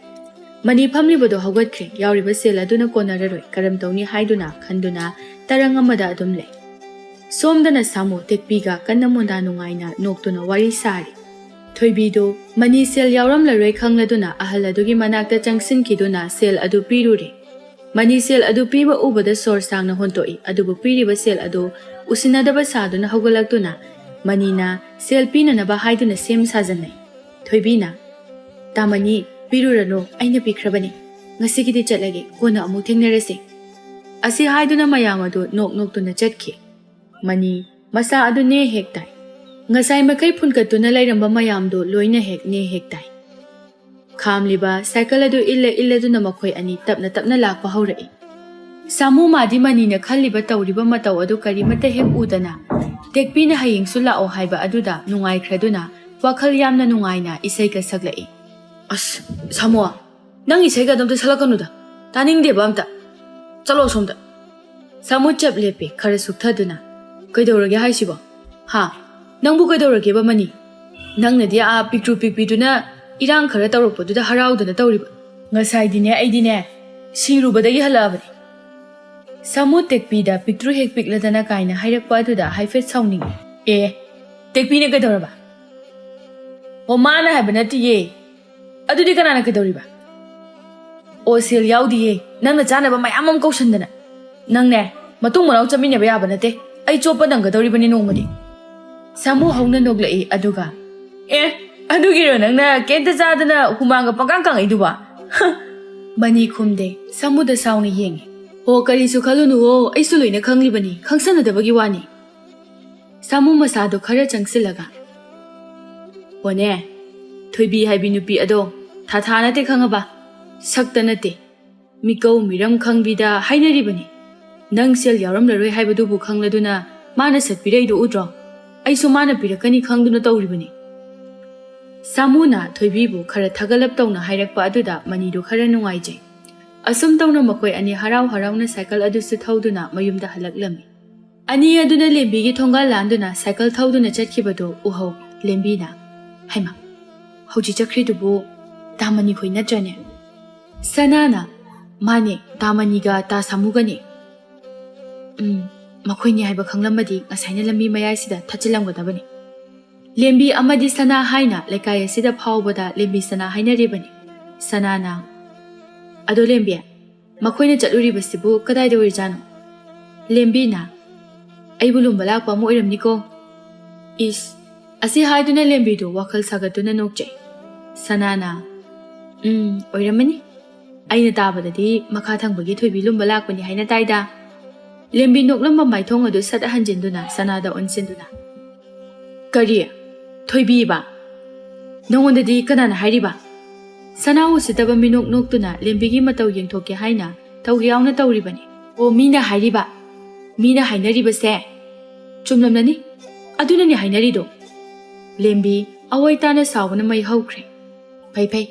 ꯃꯅꯤ ꯐꯝꯂꯤꯕꯗꯨ ꯍꯧꯒꯠꯈ꯭ꯔꯦ꯫ ꯌꯥꯎꯔꯤꯕ ꯁꯦꯜ ꯑꯗꯨꯅ ꯀꯣꯟꯅꯔꯔꯣꯏ, ꯀꯔꯝ ꯇꯧꯅꯤ ꯍꯥꯏꯗꯨꯅ ꯈꯟꯗꯨꯅ ꯇꯔꯪ ꯑꯃꯗ ꯑꯗꯨꯝ ꯂꯩ꯫ ꯁꯣꯝꯗꯅ ꯁꯥꯃꯨ ꯇꯦꯛꯄꯤꯒ ꯀꯟꯅ ꯃꯣꯟꯗꯥ ꯅꯨꯡꯉꯥꯏꯅ ꯅꯣꯛꯇꯨꯅ ꯋꯥꯔꯤ ꯁꯥꯔꯤ꯫ ꯊꯣꯏꯕꯤꯗꯨ ꯃꯅꯤ ꯁꯦꯜ ꯌꯥꯎꯔꯝꯂꯔꯣꯏ ꯈꯪꯂꯗꯨꯅ ꯑꯍꯜ ꯑꯗꯨꯒꯤ ꯃꯅꯥꯛꯇ ꯆꯪꯁꯤꯟꯈꯤꯗꯨꯅ ꯁꯦꯜ ꯑꯗꯨ ꯄꯤꯔꯨꯔꯦ꯫ ꯃꯅꯤ ꯁꯦꯜ ꯑꯗꯨ ꯄꯤꯕ ꯎꯕꯗ ꯁꯣꯔ ꯁꯥꯡꯅ ꯍꯣꯟꯇꯣꯛꯏ, ꯑꯗꯨꯕꯨ ꯄꯤꯔꯤꯕ ꯁꯦꯜ ꯑꯗꯨ ꯎꯁꯤꯟꯅꯗꯕ ꯁꯥꯗꯨꯅ ꯍꯧꯒꯠꯂꯛꯇꯨꯅ ꯃꯅꯤꯅ ꯁꯦꯜ ꯄꯤꯅꯅꯕ ꯍꯥꯏꯗꯨꯅ ꯁꯦꯝ ꯁꯥꯖꯟꯅꯩ꯫ ꯊꯣꯏꯕꯤꯅ, "ꯇꯥꯃꯅꯤ, ꯄꯤꯔꯨꯔꯅꯨ, ꯑꯩꯅ ꯄꯤꯈ꯭ꯔꯕꯅꯤ꯫ ꯉꯁꯤꯒꯤꯗꯤ ꯆꯠꯂꯒꯦ, ꯀꯣꯟꯅ ꯑꯃꯨꯛ ꯊꯦꯡꯅꯔꯁꯤ" ꯑꯁꯤ ꯍꯥꯏꯗꯨꯅ ꯃꯌꯥꯝ ꯑꯗꯨ ꯅꯣꯛ ꯅꯣꯛꯇꯨꯅ ꯆꯠꯈꯤ꯫ ꯃꯅꯤ ꯃꯁꯥ ꯑꯗꯨ ꯅꯦ ꯍꯦꯛ ꯇꯥꯏ꯫ ꯉꯁꯥꯏ ꯃꯈꯩ ꯐꯨꯟꯀꯠꯇꯨꯅ ꯂꯩꯔꯝꯕ ꯃꯌꯥꯝꯗꯨ ꯂꯣꯏꯅ ꯍꯦꯛ ꯅꯦ ꯍꯦꯛ ꯇꯥꯏ꯫ ꯈꯥꯝꯂꯤꯕ ꯁꯥꯏꯀꯜ ꯑꯗꯨ ꯏꯜꯂ ꯏꯜꯂꯗꯨꯅ ꯃꯈꯣꯏ ꯑꯅꯤ ꯇꯞꯅ ꯇꯞꯅ ꯂꯥꯛꯄ ꯍꯧꯔꯛꯏ꯫ ꯁꯥꯃꯨ ꯃꯥꯗꯤ ꯃꯅꯤꯅ ꯈꯜꯂꯤꯕ ꯇꯧꯔꯤꯕ ꯃꯇꯧ ꯑꯗꯨ ꯀꯔꯤꯃꯠꯇ ꯍꯦꯛ ꯎꯗꯅ, ꯇꯦꯛꯄꯤꯅ ꯍꯌꯦꯡꯁꯨ ꯂꯥꯛꯑꯣ ꯍꯥꯏꯕ ꯑꯗꯨꯗ ꯅꯨꯡꯉꯥꯏꯈ꯭ꯔꯗꯨꯅ ꯋꯥꯈꯜ ꯌꯥꯝꯅ ꯅꯨꯡꯉꯥꯏꯅ ꯏꯁꯩꯒ ꯁꯛꯂꯛꯏ꯫ "ꯑꯁ, ꯁꯥꯃꯨ, ꯅꯪ ꯏꯁꯩꯒ ꯑꯗꯨꯝꯇ ꯁꯛꯂꯛꯀꯅꯨꯗ, ꯇꯥꯅꯤꯡꯗꯦꯕ ꯑꯝꯇ꯫ ꯆꯠꯂꯣ ꯑꯁꯣꯝꯗ꯫" ꯁꯥꯃꯨ ꯆꯞ ꯂꯦꯞꯄꯦ, ꯈꯔ ꯁꯨꯛꯊꯗꯨꯅ꯫ "ꯀꯩꯗꯧꯔꯒꯦ ꯍꯥꯏꯁꯤꯕꯣ? ꯍꯥ? ꯅꯪꯕꯨ ꯀꯩꯗꯧꯔꯒꯦꯕ, ꯃꯅꯤ? ꯅꯪꯅꯗꯤ ꯑꯥ ꯄꯤꯛꯇ꯭ꯔꯨ ꯄꯤꯛꯄꯤꯗꯨꯅ ꯏꯔꯥꯡ ꯈꯔ ꯇꯧꯔꯛꯄꯗꯨꯗ ꯍꯔꯥꯎꯗꯅ ꯇꯧꯔꯤꯕ꯫ ꯉꯁꯥꯏꯗꯤꯅꯦ, ꯑꯩꯗꯤꯅꯦ, ꯁꯤꯔꯨꯕꯗꯒꯤ ꯍꯜꯂꯛꯑꯕꯅꯤ꯫" ꯁꯥꯃꯨ ꯇꯦꯛꯄꯤꯗ ꯄꯤꯛꯇ꯭ꯔꯨ ꯍꯦꯛ ꯄꯤꯛꯂꯗꯅ ꯀꯥꯏꯅ ꯍꯥꯏꯔꯛꯄ ꯑꯗꯨꯗ ꯍꯥꯏꯐꯦꯠ ꯁꯥꯎꯅꯤꯡꯉꯤ꯫ "ꯑꯦ, ꯇꯦꯛꯄꯤꯅ ꯀꯩꯗꯧꯔꯕ?" "ꯑꯣ, ꯃꯥꯅ ꯍꯥꯏꯕ ꯅꯠꯇꯤꯌꯦ꯫ ꯑꯗꯨꯗꯤ ꯀꯅꯥꯅ ꯀꯩꯗꯧꯔꯤꯕ?" "ꯑꯣ, ꯁꯦꯜ ꯌꯥꯎꯗꯤꯌꯦ, ꯅꯪꯅ ꯆꯥꯅꯕ ꯃꯌꯥꯝ ꯑꯃ ꯀꯧꯁꯟꯗꯅ꯫ ꯅꯪꯅꯦ, ꯃꯇꯨꯡ ꯃꯅꯥꯎ ꯆꯠꯃꯤꯟꯅꯕ ꯌꯥꯕ ꯅꯠꯇꯦ, ꯑꯩ ꯆꯣꯞꯄ ꯅꯪꯒꯗꯧꯔꯤꯕꯅꯤ ꯅꯣꯡꯃꯗꯤ꯫" ꯁꯥꯃꯨ ꯍꯧꯅ ꯅꯣꯛꯂꯛꯏ, ꯑꯗꯨꯒ, "ꯑꯦ, ꯑꯗꯨꯒꯤꯔꯣ ꯅꯪꯅ ꯀꯩꯝꯇ ꯆꯥꯗꯅ ꯍꯨꯃꯥꯡꯒ ꯄꯪꯀꯥꯡ ꯀꯥꯡꯉꯛꯏꯗꯨꯕꯣ?" ꯃꯅꯤ ꯈꯨꯝꯗꯦ, ꯁꯥꯃꯨꯗ ꯁꯥꯎꯅ ꯌꯦꯡꯉꯤ꯫ "ꯑꯣ, ꯀꯔꯤꯁꯨ ꯈꯜꯂꯨꯅꯨꯋꯣ, ꯑꯩꯁꯨ ꯂꯣꯏꯅ ꯈꯪꯂꯤꯕꯅꯤ, ꯈꯪꯁꯟꯅꯗꯕꯒꯤ ꯋꯥꯅꯤ꯫" ꯁꯥꯃꯨ ꯃꯁꯥꯗꯣ ꯈꯔ ꯆꯪꯁꯤꯜꯂꯒ, "ꯑꯣꯅꯦ, ꯊꯣꯏꯕꯤ ꯍꯥꯏꯕꯤ ꯅꯨꯄꯤ ꯑꯗꯣ ꯊꯥ ꯊꯥ ꯅꯠꯇꯦ ꯈꯪꯉꯕ? ꯁꯛꯇ ꯅꯠꯇꯦ, ꯃꯤꯀꯧ ꯃꯤꯔꯝ ꯈꯪꯕꯤꯗ ꯍꯥꯏꯅꯔꯤꯕꯅꯤ꯫ ꯅꯪ ꯁꯦꯜ ꯌꯥꯎꯔꯝꯂꯔꯣꯏ ꯍꯥꯏꯕꯗꯨꯕꯨ ꯈꯪꯂꯗꯨꯅ ꯃꯥꯅ ꯁꯠꯄꯤꯔꯛꯏꯗꯨ ꯎꯗ꯭ꯔꯣ? ꯑꯩꯁꯨ ꯃꯥꯅ ꯄꯤꯔꯛꯀꯅꯤ ꯈꯪꯗꯨꯅ ꯇꯧꯔꯤꯕꯅꯤ꯫" ꯁꯥꯃꯨꯅ ꯊꯣꯏꯕꯤꯕꯨ ꯈꯔ ꯊꯥꯒꯠꯂꯞ ꯇꯧꯅ ꯍꯥꯏꯔꯛꯄ ꯑꯗꯨꯗ ꯃꯅꯤꯗꯨ ꯈꯔ ꯅꯨꯡꯉꯥꯏꯖꯩ꯫ ꯑꯁꯨꯝ ꯇꯧꯅ ꯃꯈꯣꯏ ꯑꯅꯤ ꯍꯔꯥꯎ ꯍꯔꯥꯎꯅ ꯁꯥꯏꯀꯜ ꯑꯗꯨꯁꯨ ꯊꯧꯗꯨꯅ ꯃꯌꯨꯝꯗ ꯍꯜꯂꯛꯂꯝꯃꯤ꯫ ꯑꯅꯤ ꯑꯗꯨꯅ ꯂꯦꯝꯕꯤꯒꯤ ꯊꯣꯡꯒꯥꯜ ꯂꯥꯟꯗꯨꯅ ꯁꯥꯏꯀꯜ ꯊꯧꯗꯨꯅ ꯆꯠꯈꯤꯕꯗꯨ ꯎꯍꯧ ꯂꯦꯝꯕꯤꯅ꯫ "ꯍꯩꯃꯥ, ꯍꯧꯖꯤꯛ ꯆꯠꯈ꯭ꯔꯤꯗꯨꯕꯨ ꯇꯥꯃꯅꯤ ꯈꯣꯏ ꯅꯠꯇ꯭ꯔꯅꯦ?" ꯁꯅꯥꯅ, "ꯃꯥꯅꯦ, ꯇꯥꯃꯅꯤꯒ ꯇꯥ ꯁꯥꯃꯨꯒꯅꯦ꯫" "ꯎꯝ, ꯃꯈꯣꯏꯅꯤ ꯍꯥꯏꯕ ꯈꯪꯂꯝꯃꯗꯤ ꯉꯁꯥꯏꯅ ꯂꯝꯕꯤ ꯃꯌꯥꯏꯁꯤꯗ ꯊꯠꯆꯤꯜꯂꯝꯒꯗꯕꯅꯤ꯫" ꯂꯦꯝꯕꯤ ꯑꯃꯗꯤ ꯁꯅꯥ ꯍꯥꯏꯅ ꯂꯩꯀꯥꯏ ꯑꯁꯤꯗ ꯐꯥꯎꯕꯗ ꯂꯦꯝꯕꯤ ꯁꯅꯥ ꯍꯥꯏꯅꯔꯤꯕꯅꯤ꯫ ꯁꯅꯥꯅ, "ꯑꯗꯣ ꯂꯦꯝꯕꯤ, ꯃꯈꯣꯏꯅ ꯆꯠꯂꯨꯔꯤꯕꯁꯤꯕꯨ ꯀꯗꯥꯏꯗ ꯑꯣꯏꯔꯤꯖꯥꯠꯅꯣ?" ꯂꯦꯝꯕꯤꯅ, "ꯑꯩꯕꯨ ꯂꯨꯝꯕ ꯂꯥꯛꯄ ꯑꯃ ꯑꯣꯏꯔꯝꯅꯤꯀꯣ?" ꯏꯁ, ꯑꯁꯤ ꯍꯥꯏꯗꯨꯅ ꯂꯦꯝꯕꯤꯗꯨ ꯋꯥꯈꯜ ꯁꯥꯒꯠꯇꯨꯅ ꯅꯣꯛꯆꯩ꯫ ꯁꯅꯥꯅ, "ꯎꯝ, ꯑꯣꯏꯔꯝꯃꯅꯤ꯫ ꯑꯩꯅ ꯇꯥꯕꯗꯗꯤ ꯃꯈꯥ ꯊꯪꯕꯒꯤ ꯊꯣꯏꯕꯤ ꯂꯨꯝꯕ ꯂꯥꯛꯄꯅꯤ ꯍꯥꯏꯅ ꯇꯥꯏꯗ꯫" ꯂꯦꯝꯕꯤ ꯅꯣꯛꯂꯝꯕ ꯃꯥꯏꯊꯣꯡ ꯑꯗꯨ ꯁꯠ ꯍꯟꯖꯤꯟꯗꯨꯅ ꯁꯅꯥꯗ ꯑꯣꯟꯁꯤꯟꯗꯨꯅ, "ꯀꯔꯤ? ꯊꯣꯏꯕꯤꯕ? ꯅꯉꯣꯟꯗꯗꯤ ꯀꯅꯥꯅ ꯍꯥꯏꯔꯤꯕ?" ꯁꯅꯥ ꯎꯁꯤꯠꯇꯕ ꯃꯤꯅꯣꯛ ꯅꯣꯛꯇꯨꯅ ꯂꯦꯝꯕꯤꯒꯤ ꯃꯇꯧ ꯌꯦꯡꯊꯣꯛꯀꯦ ꯍꯥꯏꯅ ꯊꯧꯒꯤ ꯌꯥꯎꯅ ꯇꯧꯔꯤꯕꯅꯤ꯫ "ꯑꯣ, ꯃꯤꯅ ꯍꯥꯏꯔꯤꯕ, ꯃꯤꯅ ꯍꯥꯏꯅꯔꯤꯕꯁꯦ ꯆꯨꯝꯂꯝꯂꯅꯤ꯫ ꯑꯗꯨꯅꯅꯤ ꯍꯥꯏꯅꯔꯤꯗꯣ꯫ ꯂꯦꯝꯕꯤ, ꯑꯋꯣꯏ ꯇꯥꯅ ꯁꯥꯎꯕꯅ ꯃꯩ ꯍꯧꯈ꯭ꯔꯦ꯫ ꯐꯩ ꯐꯩ,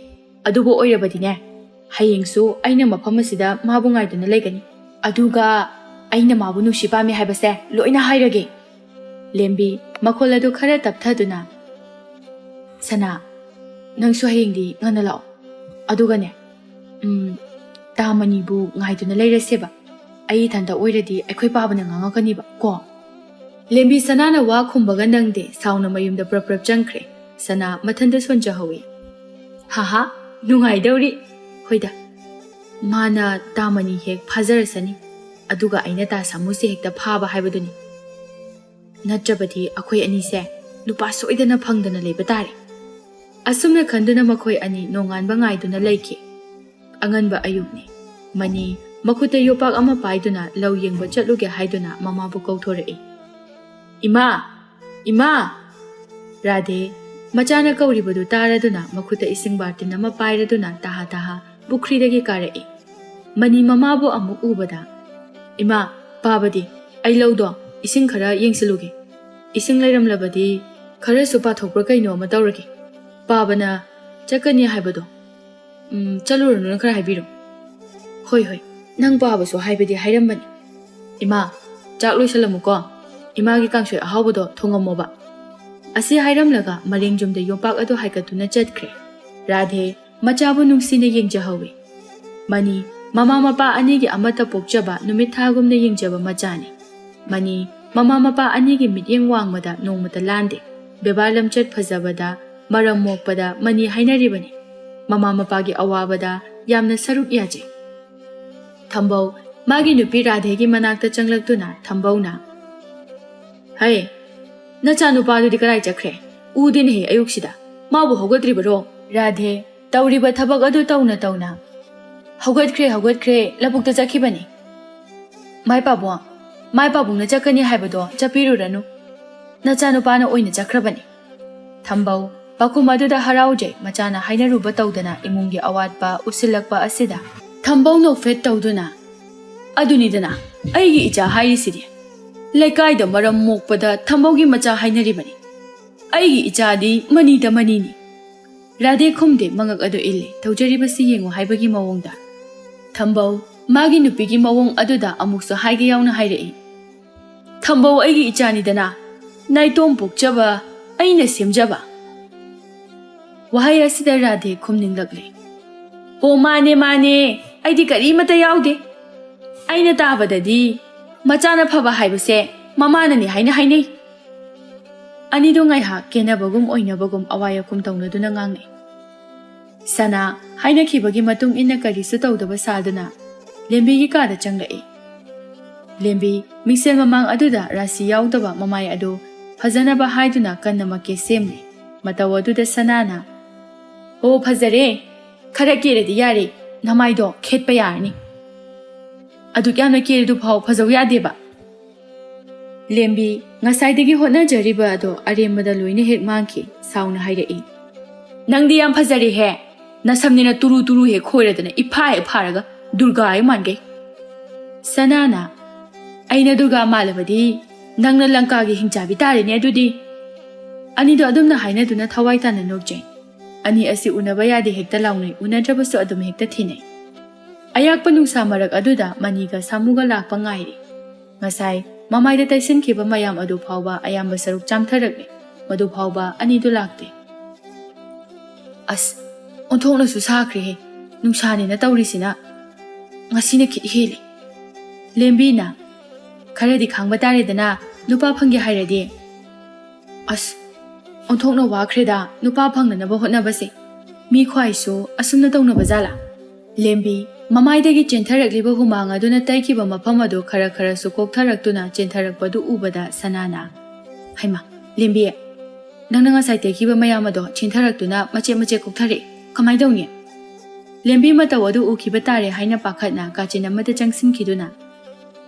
ꯑꯗꯨꯕꯨ ꯑꯣꯏꯔꯕꯗꯤꯅꯦ, ꯍꯌꯦꯡꯁꯨ ꯑꯩꯅ ꯃꯐꯝ ꯑꯁꯤꯗ ꯃꯥꯕꯨ ꯉꯥꯏꯗꯨꯅ ꯂꯩꯒꯅꯤ꯫ ꯑꯗꯨꯒ ꯑꯩꯅ ꯃꯥꯕꯨ ꯅꯨꯡꯁꯤ ꯄꯥꯝꯃꯤ ꯍꯥꯏꯕꯁꯦ ꯂꯣꯏꯅ ꯍꯥꯏꯔꯒꯦ꯫" ꯂꯦꯝꯕꯤ, ꯃꯈꯣꯜ ꯑꯗꯨ ꯈꯔ ꯇꯞꯊꯗꯨꯅ, "ꯁꯅꯥ, ꯅꯪꯁꯨ ꯍꯌꯦꯡꯗꯤ ꯉꯟꯅ ꯂꯥꯛꯑꯣ꯫ ꯑꯗꯨꯒꯅꯦ, ꯎꯝ, ꯇꯥ ꯃꯅꯤꯕꯨ ꯉꯥꯏꯗꯨꯅ ꯂꯩꯔꯁꯦꯕ꯫ ꯑꯩ ꯏꯊꯟꯇ ꯑꯣꯏꯔꯗꯤ ꯑꯩꯈꯣꯏ ꯄꯥꯕꯅ ꯉꯥꯡꯉꯛꯀꯅꯤꯕ ꯀꯣ꯫" ꯂꯦꯝꯕꯤ ꯁꯅꯥꯅ ꯋꯥ ꯈꯨꯝꯕꯒ ꯅꯪꯗꯦ, ꯁꯥꯎꯅ ꯃꯌꯨꯝꯗ ꯄ꯭ꯔꯞ ꯄ꯭ꯔꯞ ꯆꯪꯈ꯭ꯔꯦ꯫ ꯁꯅꯥ ꯃꯊꯟꯇ ꯁꯣꯟꯖꯍꯧꯏ꯫ "ꯍꯥꯍꯥ, ꯅꯨꯡꯉꯥꯏꯗꯧꯔꯤ꯫ ꯍꯣꯏꯗ, ꯃꯥꯅ ꯇꯥ ꯃꯅꯤ ꯍꯦꯛ ꯐꯥꯖꯔꯁꯅꯤ, ꯑꯗꯨꯒ ꯑꯩꯅ ꯇꯥ ꯁꯥꯃꯨꯁꯦ ꯍꯦꯛꯇ ꯐꯥꯕ ꯍꯥꯏꯕꯗꯨꯅꯤ꯫ ꯅꯠꯇ꯭ꯔꯕꯗꯤ ꯑꯩꯈꯣꯏ ꯑꯅꯤꯁꯦ ꯅꯨꯄꯥ ꯁꯣꯏꯗꯅ ꯐꯪꯗꯅ ꯂꯩꯕ ꯇꯥꯔꯦ꯫" ꯑꯁꯨꯝꯅ ꯈꯟꯗꯨꯅ ꯃꯈꯣꯏ ꯑꯅꯤ ꯅꯣꯡꯉꯥꯟꯕ ꯉꯥꯏꯗꯨꯅ ꯂꯩꯈꯤ꯫ ꯑꯉꯟꯕ ꯑꯌꯨꯛꯅꯤ꯫ ꯃꯅꯤ ꯃꯈꯨꯠꯇ ꯌꯣꯄꯥꯛ ꯑꯃ ꯄꯥꯏꯗꯨꯅ ꯂꯧ ꯌꯦꯡꯕ ꯆꯠꯂꯨꯒꯦ ꯍꯥꯏꯗꯨꯅ ꯃꯃꯥꯕꯨ ꯀꯧꯊꯣꯔꯛꯏ꯫ "ꯏꯃꯥ! ꯏꯃꯥ!" ꯔꯥꯙꯦ ꯃꯆꯥꯅ ꯀꯧꯔꯤꯕꯗꯨ ꯇꯥꯔꯗꯨꯅ ꯃꯈꯨꯠꯇ ꯏꯁꯤꯡ ꯕꯥꯔꯇꯤꯟ ꯑꯃ ꯄꯥꯏꯔꯗꯨꯅ ꯇꯍꯥ ꯇꯍꯥ ꯄꯨꯈ꯭ꯔꯤꯗꯒꯤ ꯀꯥꯔꯛꯏ꯫ ꯃꯅꯤ ꯃꯃꯥꯕꯨ ꯑꯃꯨꯛ ꯎꯕꯗ, "ꯏꯃꯥ, ꯄꯥꯕꯗꯤ? ꯑꯩ ꯂꯧꯗꯣ ꯏꯁꯤꯡ ꯈꯔ ꯌꯦꯡꯁꯤꯜꯂꯨꯒꯦ꯫ ꯏꯁꯤꯡ ꯂꯩꯔꯝꯂꯕꯗꯤ ꯈꯔꯁꯨ ꯄꯥꯊꯣꯛꯄ꯭ꯔꯥ ꯀꯩꯅꯣ ꯑꯃ ꯇꯧꯔꯒꯦ꯫ ꯄꯥꯕꯅ ꯆꯠꯀꯅꯤ ꯍꯥꯏꯕꯗꯣ, ꯎꯝ, ꯆꯠꯂꯨꯔꯅꯨꯅ ꯈꯔ ꯍꯥꯏꯕꯤꯔꯣ꯫" "ꯍꯣꯏ, ꯍꯣꯏ, ꯅꯪ ꯄꯥꯕꯁꯨ ꯍꯥꯏꯕꯗꯤ ꯍꯥꯏꯔꯝꯕꯅꯤ꯫ ꯏꯃꯥ, ꯆꯥꯛ ꯂꯣꯏꯁꯜꯂꯝꯃꯨꯀꯣ꯫ ꯏꯃꯥꯒꯤ ꯀꯥꯡꯁꯣꯏ ꯑꯍꯥꯎꯕꯗꯣ ꯊꯣꯡꯉꯝꯃꯣꯕ꯫" ꯑꯁꯤ ꯍꯥꯏꯔꯝꯂꯒ ꯃꯔꯦꯡ ꯌꯨꯝꯗ ꯌꯣꯝꯄꯥꯛ ꯑꯗꯨ ꯍꯥꯏꯒꯠꯇꯨꯅ ꯆꯠꯈ꯭ꯔꯦ꯫ ꯔꯥꯙꯦ ꯃꯆꯥꯕꯨ ꯅꯨꯡꯁꯤꯅ ꯌꯦꯡꯖꯍꯧꯏ꯫ ꯃꯅꯤ ꯃꯃꯥ ꯃꯄꯥ ꯑꯅꯤꯒꯤ ꯑꯃꯠꯇ ꯄꯣꯛꯆꯕ ꯅꯨꯃꯤꯠ ꯊꯥꯒꯨꯝꯅ ꯌꯦꯡꯖꯕ ꯃꯆꯥꯅꯤ꯫ ꯃꯅꯤ ꯃꯃꯥ ꯃꯄꯥ ꯑꯅꯤꯒꯤ ꯃꯤꯠꯌꯦꯡ ꯋꯥꯡꯃꯗ ꯅꯣꯡꯃꯇ ꯂꯥꯟꯗꯦ꯫ ꯕꯦꯕꯥꯔ ꯂꯝꯆꯠ ꯐꯖꯕꯗ, ꯃꯔꯝ ꯃꯣꯛꯄꯗ ꯃꯅꯤ ꯍꯥꯏꯅꯔꯤꯕꯅꯤ꯫ ꯃꯃꯥ ꯃꯄꯥꯒꯤ ꯑꯋꯥꯕꯗ ꯌꯥꯝꯅ ꯁꯔꯨꯛ ꯌꯥꯖꯩ꯫ ꯊꯝꯕꯧ ꯃꯥꯒꯤ ꯅꯨꯄꯤ ꯔꯥꯙꯦꯒꯤ ꯃꯅꯥꯛꯇ ꯆꯪꯂꯛꯇꯨꯅ ꯊꯝꯕꯧꯅ, "ꯍꯩ, ꯅꯆꯥꯅꯨꯄꯥꯗꯨꯗꯤ ꯀꯗꯥꯏ ꯆꯠꯈ꯭ꯔꯦ? ꯎꯗꯦꯅꯦꯍꯦ ꯑꯌꯨꯛꯁꯤꯗ꯫ ꯃꯥꯕꯨ ꯍꯧꯒꯠꯇ꯭ꯔꯤꯕꯔꯣ?" ꯔꯥꯙꯦ ꯇꯧꯔꯤꯕ ꯊꯕꯛ ꯑꯗꯨ ꯇꯧꯅ ꯇꯧꯅ, "ꯍꯧꯒꯠꯈ꯭ꯔꯦ, ꯍꯧꯒꯠꯈ꯭ꯔꯦ, ꯂꯧꯕꯨꯛꯇ ꯆꯠꯈꯤꯕꯅꯤ꯫" "ꯃꯥꯏ ꯄꯥꯕꯣ, ꯃꯥꯏ ꯄꯥꯕꯨꯡꯅ ꯆꯠꯀꯅꯤ ꯍꯥꯏꯕꯗꯣ ꯆꯠꯄꯤꯔꯨꯔꯅꯨ꯫ ꯅꯆꯥꯅꯨꯄꯥꯅ ꯑꯣꯏꯅ ꯆꯠꯈ꯭ꯔꯕꯅꯤ꯫ ꯊꯝꯕꯧ ꯄꯥꯈꯨꯝ ꯑꯗꯨꯗ ꯍꯔꯥꯎꯖꯩ꯫ ꯃꯆꯥꯅ ꯍꯥꯏꯅꯔꯨꯕ ꯇꯧꯗꯅ ꯏꯃꯨꯡꯒꯤ ꯑꯋꯥꯠꯄ ꯎꯁꯤꯜꯂꯛꯄ ꯑꯁꯤꯗ ꯊꯝꯕꯧ ꯅꯣꯛꯐꯦꯠ ꯇꯧꯗꯨꯅ, "ꯑꯗꯨꯅꯤꯗꯅ ꯑꯩꯒꯤ ꯏꯆꯥ ꯍꯥꯏꯔꯤꯁꯤꯗꯤ꯫ ꯂꯩꯀꯥꯏꯗ ꯃꯔꯝ ꯃꯣꯛꯄꯗ ꯊꯝꯕꯧꯒꯤ ꯃꯆꯥ ꯍꯥꯏꯅꯔꯤꯕꯅꯤ꯫ ꯑꯩꯒꯤ ꯏꯆꯥꯗꯤ ꯃꯅꯤꯗ ꯃꯅꯤꯅꯤ꯫" ꯔꯥꯙꯦ ꯈꯨꯝꯗꯦ, ꯃꯉꯛ ꯑꯗꯨ ꯏꯜꯂꯤ꯫ "ꯇꯧꯖꯔꯤꯕꯁꯤ ꯌꯦꯡꯉꯨ" ꯍꯥꯏꯕꯒꯤ ꯃꯑꯣꯡꯗ꯫ ꯊꯝꯕꯧ ꯃꯥꯒꯤ ꯅꯨꯄꯤꯒꯤ ꯃꯑꯣꯡ ꯑꯗꯨꯗ ꯑꯃꯨꯛꯁꯨ ꯍꯥꯏꯒꯦ ꯌꯥꯎꯅ ꯍꯥꯏꯔꯛꯏ꯫ "ꯊꯝꯕꯧ ꯑꯩꯒꯤ ꯏꯆꯥꯅꯤꯗꯅ, ꯅꯥꯏꯇꯣꯝ ꯄꯣꯛꯆꯕ, ꯑꯩꯅ ꯁꯦꯝꯖꯕ꯫" ꯋꯥꯍꯩ ꯑꯁꯤꯗ ꯔꯥꯙꯦ ꯈꯨꯝꯅꯤꯡꯂꯛꯂꯦ꯫ "ꯑꯣ ꯃꯥꯅꯦ ꯃꯥꯅꯦ, ꯑꯩꯗꯤ ꯀꯔꯤꯃꯠꯇ ꯌꯥꯎꯗꯦ꯫ ꯑꯩꯅ ꯇꯥꯕꯗꯗꯤ ꯃꯆꯥꯅ ꯐꯕ ꯍꯥꯏꯕꯁꯦ ꯃꯃꯥꯅꯅꯤ ꯍꯥꯏꯅ ꯍꯥꯏꯅꯩ꯫" ꯑꯅꯤꯗꯨ ꯉꯥꯏꯍꯥꯛ ꯀꯦꯅꯕꯒꯨꯝ ꯑꯣꯏꯅꯕꯒꯨꯝ ꯑꯋꯥꯏ ꯑꯈꯨꯝ ꯇꯧꯅꯗꯨꯅ ꯉꯥꯡꯅꯩ꯫ ꯁꯅꯥ ꯍꯥꯏꯅꯈꯤꯕꯒꯤ ꯃꯇꯨꯡ ꯏꯟꯅ ꯀꯔꯤꯁꯨ ꯇꯧꯗꯕ ꯁꯥꯗꯨꯅ ꯂꯦꯝꯕꯤꯒꯤ ꯀꯥꯗ ꯆꯪꯂꯛꯏ꯫ ꯂꯦꯝꯕꯤ ꯃꯤꯡꯁꯦꯜ ꯃꯃꯥꯡ ꯑꯗꯨꯗ ꯔꯥꯁꯤ ꯌꯥꯎꯗꯕ ꯃꯃꯥꯏ ꯑꯗꯨ ꯐꯖꯅꯕ ꯍꯥꯏꯗꯨꯅ ꯀꯟꯅ ꯃꯀꯦ ꯁꯦꯝꯂꯤ꯫ ꯃꯇꯧ ꯑꯗꯨꯗ ꯁꯅꯥꯅ, "ꯑꯣ ꯐꯖꯔꯦ, ꯈꯔ ꯀꯦꯔꯗꯤ ꯌꯥꯔꯦ, ꯅꯃꯥꯏꯗꯣ ꯈꯦꯠꯄ ꯌꯥꯔꯅꯤ꯫ ꯑꯗꯨꯛ ꯌꯥꯝꯅ ꯀꯦꯔꯗꯨ ꯐꯥꯎ ꯐꯖꯧ ꯌꯥꯗꯦꯕ꯫" ꯂꯦꯝꯕꯤ ꯉꯁꯥꯏꯗꯒꯤ ꯍꯣꯠꯅꯖꯔꯤꯕ ꯑꯗꯣ ꯑꯔꯦꯝꯕꯗ ꯂꯣꯏꯅ ꯍꯦꯛ ꯃꯥꯡꯈꯤ꯫ ꯁꯥꯎꯅ ꯍꯥꯏꯔꯛꯏ, "ꯅꯪꯗꯤ ꯌꯥꯝ ꯐꯖꯔꯦꯍꯦ꯫ ꯅꯁꯝꯅꯤꯅ ꯇꯨꯔꯨ ꯇꯨꯔꯨ ꯍꯦꯛ ꯈꯣꯏꯔꯗꯅ ꯏꯐꯥ ꯍꯦꯛ ꯐꯥꯔꯒ ꯗꯨꯔꯒꯥ ꯍꯦꯛ ꯃꯥꯟꯒꯩ꯫" ꯁꯅꯥꯅ, "ꯑꯩꯅ ꯗꯨꯔꯒꯥ ꯃꯥꯜꯂꯕꯗꯤ ꯅꯪꯅ ꯂꯪꯀꯥꯒꯤ ꯍꯤꯡꯆꯥꯕꯤ ꯇꯥꯔꯦꯅꯦ ꯑꯗꯨꯗꯤ꯫" ꯑꯅꯤꯗꯣ ꯑꯗꯨꯝꯅ ꯍꯥꯏꯅꯗꯨꯅ ꯊꯋꯥꯏ ꯇꯥꯅ ꯅꯣꯛꯆꯩ꯫ ꯑꯅꯤ ꯑꯁꯤ ꯎꯅꯕ ꯌꯥꯗꯦ ꯍꯦꯛꯇ ꯂꯥꯎꯅꯩ, ꯎꯅꯗ꯭ꯔꯕꯁꯨ ꯑꯗꯨꯝ ꯍꯦꯛꯇ ꯊꯤꯅꯩ꯫ ꯑꯌꯥꯛꯄ ꯅꯨꯡꯁꯥ ꯃꯔꯛ ꯑꯗꯨꯗ ꯃꯅꯤꯒ ꯁꯥꯃꯨꯒ ꯂꯥꯛꯄ ꯉꯥꯏꯔꯤ꯫ ꯉꯁꯥꯏ ꯃꯃꯥꯏꯗ ꯇꯩꯁꯤꯟꯈꯤꯕ ꯃꯌꯥꯝ ꯑꯗꯨ ꯐꯥꯎꯕ ꯑꯌꯥꯝꯕ ꯁꯔꯨꯛ ꯆꯥꯝꯊꯔꯛꯂꯦ꯫ ꯃꯗꯨ ꯐꯥꯎꯕ ꯑꯅꯤꯗꯨ ꯂꯥꯛꯇꯦ꯫ "ꯑꯁ, ꯑꯣꯟꯊꯣꯛꯅꯁꯨ ꯁꯥꯈ꯭ꯔꯦꯍꯦ, ꯅꯨꯡꯁꯥꯅꯦꯅ ꯇꯧꯔꯤꯁꯤꯅ꯫ ꯉꯁꯤꯅ ꯈꯤꯠ ꯍꯦꯜꯂꯤ꯫" ꯂꯦꯝꯕꯤꯅ, "ꯈꯔꯗꯤ ꯈꯥꯡꯕ ꯇꯥꯔꯦꯗꯅ, ꯅꯨꯄꯥ ꯐꯪꯒꯦ ꯍꯥꯏꯔꯗꯤ꯫" "ꯑꯁ, ꯑꯣꯟꯊꯣꯛꯅ ꯋꯥꯈ꯭ꯔꯦꯗ ꯅꯨꯄꯥ ꯐꯪꯅꯅꯕ ꯍꯣꯠꯅꯕꯁꯦ꯫ ꯃꯤ ꯈ꯭ꯋꯥꯏꯁꯨ ꯑꯁꯨꯝꯅ ꯇꯧꯅꯕ ꯖꯥꯠꯂꯥ?" ꯂꯦꯝꯕꯤ ꯃꯃꯥꯏꯗꯒꯤ ꯆꯦꯟꯊꯔꯛꯂꯤꯕ ꯍꯨꯃꯥꯡ ꯑꯗꯨꯅ ꯇꯩꯈꯤꯕ ꯃꯐꯝ ꯑꯗꯨ ꯈꯔ ꯈꯔꯁꯨ ꯀꯣꯛꯊꯔꯛꯇꯨꯅ ꯆꯦꯟꯊꯔꯛꯄꯗꯨ ꯎꯕꯗ ꯁꯅꯥꯅ, "ꯍꯩꯃꯥ, ꯂꯦꯝꯕꯤ, ꯅꯪꯅ ꯉꯁꯥꯏ ꯇꯩꯈꯤꯕ ꯃꯌꯥꯝ ꯑꯗꯣ ꯆꯦꯟꯊꯔꯛꯇꯨꯅ ꯃꯆꯦꯠ ꯃꯆꯦꯠ ꯀꯣꯛꯊꯔꯛꯑꯦ꯫ ꯀꯃꯥꯏꯅ ꯇꯧꯅꯤ?" ꯂꯦꯝꯕꯤ ꯃꯇꯧ ꯑꯗꯨ ꯎꯈꯤꯕ ꯇꯥꯔꯦ ꯍꯥꯏꯅ ꯄꯥꯈꯠꯅ ꯀꯥꯆꯤꯟ ꯑꯃꯗ ꯆꯪꯁꯤꯟꯈꯤꯗꯨꯅ,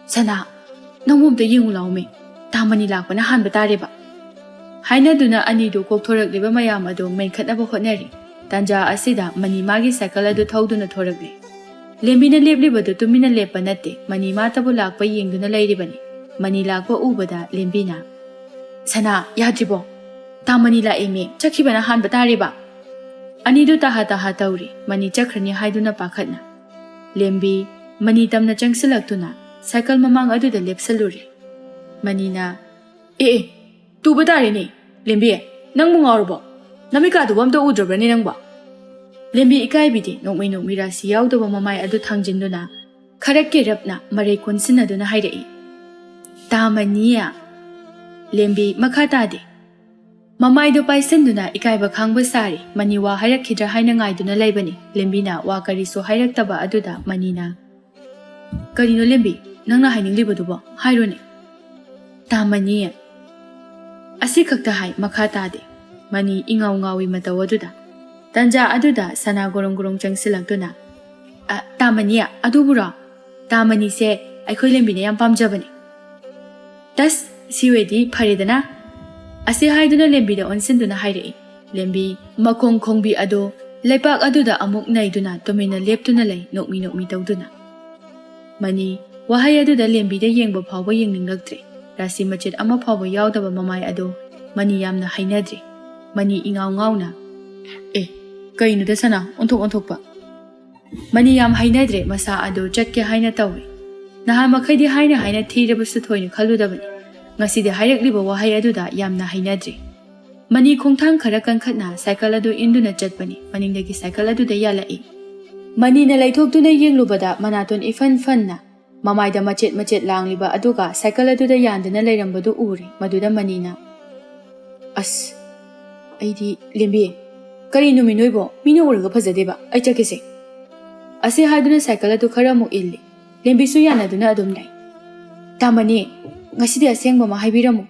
"ꯁꯅꯥ, "ꯅꯪꯕꯨ ꯑꯝꯇ ꯌꯦꯡꯉꯨ ꯂꯥꯎꯃꯤ, ꯇꯥ ꯃꯅꯤ ꯂꯥꯛꯄꯅ ꯍꯥꯟꯕ ꯇꯥꯔꯦꯕ"꯫ ꯍꯥꯏꯅꯗꯨꯅ ꯑꯅꯤꯗꯨ ꯀꯣꯛꯊꯣꯔꯛꯂꯤꯕ ꯃꯌꯥꯝ ꯑꯗꯨ ꯃꯦꯟꯈꯠꯅꯕ ꯍꯣꯠꯅꯔꯤ꯫ ꯇꯥꯟꯖꯥ ꯑꯁꯤꯗ ꯃꯅꯤ ꯃꯥꯒꯤ ꯁꯥꯏꯀꯜ ꯑꯗꯨ ꯊꯧꯗꯨꯅ ꯊꯣꯔꯛꯂꯦ꯫ ꯂꯦꯝꯕꯤꯅ ꯂꯦꯞꯂꯤꯕꯗꯨ ꯇꯨꯃꯤꯟꯅ ꯂꯦꯞꯄ ꯅꯠꯇꯦ, ꯃꯅꯤ ꯃꯥꯇꯕꯨ ꯂꯥꯛꯄ ꯌꯦꯡꯗꯨꯅ ꯂꯩꯔꯤꯕꯅꯤ꯫ ꯃꯅꯤ ꯂꯥꯛꯄ ꯎꯕꯗ ꯂꯦꯝꯕꯤꯅ, "ꯁꯅꯥ, ꯌꯥꯗ꯭ꯔꯤꯕꯣ? ꯇꯥ ꯃꯅꯤ ꯂꯥꯛꯑꯦꯃꯤ, ꯆꯠꯈꯤꯕꯅ ꯍꯥꯟꯕ ꯇꯥꯔꯦꯕ"꯫ ꯑꯅꯤꯗꯨ ꯇꯥꯍꯥ ꯇꯥꯍꯥ ꯇꯧꯔꯤ, ꯃꯅꯤ ꯆꯠꯈ꯭ꯔꯅꯤ ꯍꯥꯏꯗꯨꯅ ꯄꯥꯈꯠꯅ꯫ ꯂꯦꯝꯕꯤ ꯃꯅꯤ ꯇꯝꯅ ꯆꯪꯁꯤꯜꯂꯛꯇꯨꯅ ꯁꯥꯏꯀꯜ ꯃꯃꯥꯡ ꯑꯗꯨꯗ ꯂꯦꯞꯁꯜꯂꯨꯔꯦ꯫ ꯃꯅꯤꯅ, "ꯑꯦ ꯑꯦ, ꯇꯨꯕ ꯇꯥꯔꯦꯅꯦ꯫ ꯂꯦꯝꯕꯤ, ꯅꯪꯕꯨ ꯉꯥꯎꯔꯕꯣ? ꯅꯃꯤꯀꯥꯗꯨꯕꯨ ꯑꯝꯇ ꯎꯗ꯭ꯔꯕ꯭ꯔꯅꯦ ꯅꯪꯕꯣ?" ꯂꯦꯝꯕꯤ ꯏꯀꯥꯏꯕꯤꯗꯤ ꯅꯣꯛꯃꯤ ꯅꯣꯛꯃꯤ ꯔꯥꯁꯤ ꯌꯥꯎꯗꯕ ꯃꯃꯥꯏ ꯑꯗꯨ ꯊꯥꯡꯖꯤꯟꯗꯨꯅ ꯈꯔ ꯀꯦꯔꯞꯅ ꯃꯔꯩ ꯀꯣꯟꯁꯤꯟꯅꯗꯨꯅ ꯍꯥꯏꯔꯛꯏ, "ꯇꯥ ꯃꯅꯤ"꯫ ꯂꯦꯝꯕꯤ ꯃꯈꯥ ꯇꯥꯗꯦ꯫ ꯃꯃꯥꯏꯗꯨ ꯄꯥꯏꯁꯤꯟꯗꯨꯅ ꯏꯀꯥꯏꯕ ꯈꯥꯡꯕ ꯁꯥꯔꯤ꯫ ꯃꯅꯤ ꯋꯥ ꯍꯥꯏꯔꯛꯈꯤꯗ꯭ꯔꯥ ꯍꯥꯏꯅ ꯉꯥꯏꯗꯨꯅ ꯂꯩꯕꯅꯤ꯫ ꯂꯦꯝꯕꯤꯅ ꯋꯥ ꯀꯔꯤꯁꯨ ꯍꯥꯏꯔꯛꯇꯕ ꯑꯗꯨꯗ ꯃꯅꯤꯅ, "ꯀꯔꯤꯅꯣ ꯂꯦꯝꯕꯤ, ꯅꯪꯅ ꯍꯥꯏꯅꯤꯡꯂꯤꯕꯗꯨꯕꯣ? ꯍꯥꯏꯔꯣꯅꯦ"꯫ "ꯇꯥ ꯃꯅꯤ"꯫ ꯑꯁꯤꯈꯛꯇ ꯍꯥꯏ, ꯃꯈꯥ ꯇꯥꯗꯦ꯫ ꯃꯅꯤ ꯏꯉꯥꯎ ꯉꯥꯎꯏ ꯃꯇꯧ ꯑꯗꯨꯗ꯫ ꯇꯟꯖꯥ ꯑꯗꯨꯗ ꯁꯅꯥ ꯒꯣꯔꯣꯡ ꯒꯣꯔꯣꯡ ꯆꯪꯁꯤꯜꯂꯛꯇꯨꯅ, "ꯑ, ꯇꯥ ꯃꯅꯤ, ꯑꯗꯨꯕꯨꯔꯣ? ꯇꯥ ꯃꯅꯤꯁꯦ ꯑꯩꯈꯣꯏ ꯂꯦꯝꯕꯤꯅ ꯌꯥꯝ ꯄꯥꯝꯖꯕꯅꯤ"꯫ "ꯇꯁ, ꯁꯤ ꯑꯣꯏꯗꯤ ꯐꯔꯦꯗꯅ"꯫ ꯑꯁꯤ ꯍꯥꯏꯗꯨꯅ ꯂꯦꯝꯕꯤꯗ ꯑꯣꯟꯁꯤꯟꯗꯨꯅ ꯍꯥꯏꯔꯛꯏ꯫ ꯂꯦꯝꯕꯤ ꯃꯈꯣꯡ ꯈꯣꯡꯕꯤ ꯑꯗꯨ ꯂꯩꯄꯥꯛ ꯑꯗꯨꯗ ꯑꯃꯨꯛ ꯅꯩꯗꯨꯅ ꯇꯨꯃꯤꯟꯅ ꯂꯦꯞꯇꯨꯅ ꯂꯩ, ꯅꯣꯛꯃꯤ ꯅꯣꯛꯃꯤ ꯇꯧꯗꯨꯅ꯫ ꯃꯅꯤ ꯋꯥꯍꯩ ꯑꯗꯨꯗ ꯂꯦꯝꯕꯤꯗ ꯌꯦꯡꯕ ꯐꯥꯎꯕ ꯌꯦꯡꯅꯤꯡꯂꯛꯇ꯭ꯔꯦ꯫ ꯔꯥꯁꯤ ꯃꯆꯦꯠ ꯑꯃ ꯐꯥꯎꯕ ꯌꯥꯎꯗꯕ ꯃꯃꯥꯏ ꯑꯗꯨ ꯃꯅꯤ ꯌꯥꯝꯅ ꯍꯩꯅꯗ꯭ꯔꯦ꯫ ꯃꯅꯤ ꯏꯉꯥꯎ ꯉꯥꯎꯅ, "ꯑꯦ, ꯀꯩꯅꯣꯗ ꯁꯅꯥ, ꯑꯣꯟꯊꯣꯛ ꯑꯣꯟꯊꯣꯛꯄ"꯫ ꯃꯅꯤ ꯌꯥꯝ ꯍꯩꯅꯗ꯭ꯔꯦ, ꯃꯁꯥ ꯑꯗꯨ ꯆꯠꯀꯦ ꯍꯥꯏꯅ ꯇꯧꯏ꯫ ꯅꯍꯥꯟ ꯃꯈꯩꯗꯤ ꯍꯥꯏꯅ ꯍꯥꯏꯅ ꯊꯤꯔꯕꯁꯨ ꯊꯣꯏꯅ ꯈꯜꯂꯨꯗꯕꯅꯤ꯫ ꯉꯁꯤꯗꯤ ꯍꯥꯏꯔꯛꯂꯤꯕ ꯋꯥꯍꯩ ꯑꯗꯨꯗ ꯌꯥꯝꯅ ꯍꯩꯅꯗ꯭ꯔꯦ꯫ ꯃꯅꯤ ꯈꯣꯡꯊꯥꯡ ꯈꯔ ꯀꯟꯈꯠꯅ ꯁꯥꯏꯀꯜ ꯑꯗꯨ ꯏꯟꯗꯨꯅ ꯆꯠꯄꯅꯤ꯫ ꯃꯅꯤꯡꯗꯒꯤ ꯁꯥꯏꯀꯜ ꯑꯗꯨꯗ ꯌꯥꯜꯂꯛꯏ꯫ ꯃꯅꯤꯅ ꯂꯩꯊꯣꯛꯇꯨꯅ ꯌꯦꯡꯂꯨꯕꯗ ꯃꯅꯥꯇꯣꯟ ꯏꯐꯟ ꯐꯟꯅ ꯃꯃꯥꯏꯗ ꯃꯆꯦꯠ ꯃꯆꯦꯠ ꯂꯥꯡꯂꯤꯕ ꯑꯗꯨꯒ ꯁꯥꯏꯀꯜ ꯑꯗꯨꯗ ꯌꯥꯟꯗꯨꯅ ꯂꯩꯔꯝꯕꯗꯨ ꯎꯔꯦ꯫ ꯃꯗꯨꯗ ꯃꯅꯤꯅ, "ꯑꯁ, ꯑꯩꯗꯤ ꯂꯦꯝꯕꯤ, ꯀꯔꯤ ꯅꯨꯃꯤꯠ ꯅꯣꯏꯕꯣ? ꯃꯤꯅ ꯎꯔꯒ ꯐꯖꯗꯦꯕ, ꯑꯩ ꯆꯠꯀꯦꯁꯦ"꯫ ꯑꯁꯤ ꯍꯥꯏꯗꯨꯅ ꯁꯥꯏꯀꯜ ꯑꯗꯨ ꯈꯔ ꯑꯃꯨꯛ ꯏꯜꯂꯤ꯫ ꯂꯦꯝꯕꯤꯁꯨ ꯌꯥꯅꯗꯨꯅ ꯑꯗꯨꯝ ꯂꯩ꯫ "ꯇꯥ ꯃꯅꯤ, ꯉꯁꯤꯗꯤ ꯑꯁꯦꯡꯕ ꯑꯃ ꯍꯥꯏꯕꯤꯔꯝꯃꯨ꯫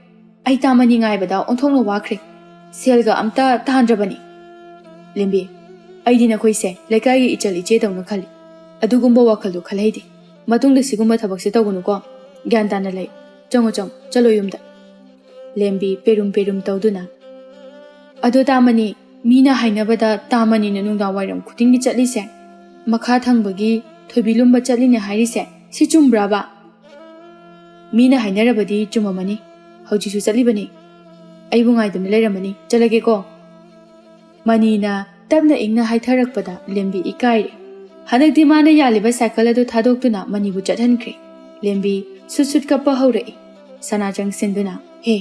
ꯑꯩ ꯇꯥ ꯃꯅꯤ ꯉꯥꯏꯕꯗ ꯑꯣꯟꯊꯣꯛꯅ ꯋꯥꯈ꯭ꯔꯦ꯫ ꯁꯦꯜꯒ ꯑꯝꯇ ꯇꯥꯟꯗ꯭ꯔꯕꯅꯤ"꯫ ꯂꯦꯝꯕꯤ, "ꯑꯩꯗꯤ ꯅꯈꯣꯏꯁꯦ ꯂꯩꯀꯥꯏꯒꯤ ꯏꯆꯜ ꯏꯆꯦꯗꯧꯅ ꯈꯜꯂꯤ꯫ ꯑꯗꯨꯒꯨꯝꯕ ꯋꯥꯈꯜꯗꯣ ꯈꯜꯍꯩꯗꯦ꯫ ꯃꯇꯨꯡꯗ ꯁꯤꯒꯨꯝꯕ ꯊꯕꯛꯁꯦ ꯇꯧꯒꯅꯨꯀꯣ"꯫ ꯒ꯭ꯌꯥꯟ ꯇꯥꯅ ꯂꯩ꯫ ꯆꯪꯉꯣ, ꯆꯪꯉꯣ, ꯆꯠꯂꯣ ꯌꯨꯝꯗ꯫ ꯂꯦꯝꯕꯤ ꯄꯦꯔꯨꯝ ꯄꯦꯔꯨꯝ ꯇꯧꯗꯨꯅ, "ꯑꯗꯣ ꯇꯥꯃꯅꯤ, ꯃꯤꯅ ꯍꯥꯏꯅꯕꯗ ꯇꯥꯃꯅꯤꯅ ꯅꯨꯡꯗꯥꯡ ꯋꯥꯏꯔꯝ ꯈꯨꯗꯤꯡꯒꯤ ꯆꯠꯂꯤꯁꯦ, ꯃꯈꯥ ꯊꯪꯕꯒꯤ ꯊꯣꯏꯕꯤ ꯂꯨꯝꯕ ꯆꯠꯂꯤꯅꯦ ꯍꯥꯏꯔꯤꯁꯦ, ꯁꯤ ꯆꯨꯝꯕ꯭ꯔꯥꯕ?" "ꯃꯤꯅ ꯍꯥꯏꯅꯔꯕꯗꯤ ꯆꯨꯝꯃꯝꯃꯅꯤ꯫ ꯍꯧꯖꯤꯛꯁꯨ ꯆꯠꯂꯤꯕꯅꯤ꯫ ꯑꯩꯕꯨ ꯉꯥꯏꯗꯨꯅ ꯂꯩꯔꯝꯃꯅꯤ꯫ ꯆꯠꯂꯒꯦꯀꯣ꯫" ꯃꯅꯤꯅ ꯇꯞꯅ ꯏꯪꯅ ꯍꯥꯏꯊꯔꯛꯄꯗ ꯂꯦꯝꯕꯤ ꯏꯀꯥꯏꯔꯦ꯫ ꯍꯟꯗꯛꯇꯤ ꯃꯥꯅ ꯌꯥꯜꯂꯤꯕ ꯁꯥꯏꯀꯜ ꯑꯗꯨ ꯊꯥꯗꯣꯛꯇꯨꯅ ꯃꯅꯤꯕꯨ ꯆꯠꯍꯟꯈ꯭ꯔꯦ꯫ ꯂꯦꯝꯕꯤ ꯁꯨꯠ ꯁꯨꯠ ꯀꯞꯄ ꯍꯧꯔꯛꯏ꯫ ꯁꯅꯥ ꯆꯪꯁꯤꯟꯗꯨꯅ, "ꯍꯦ,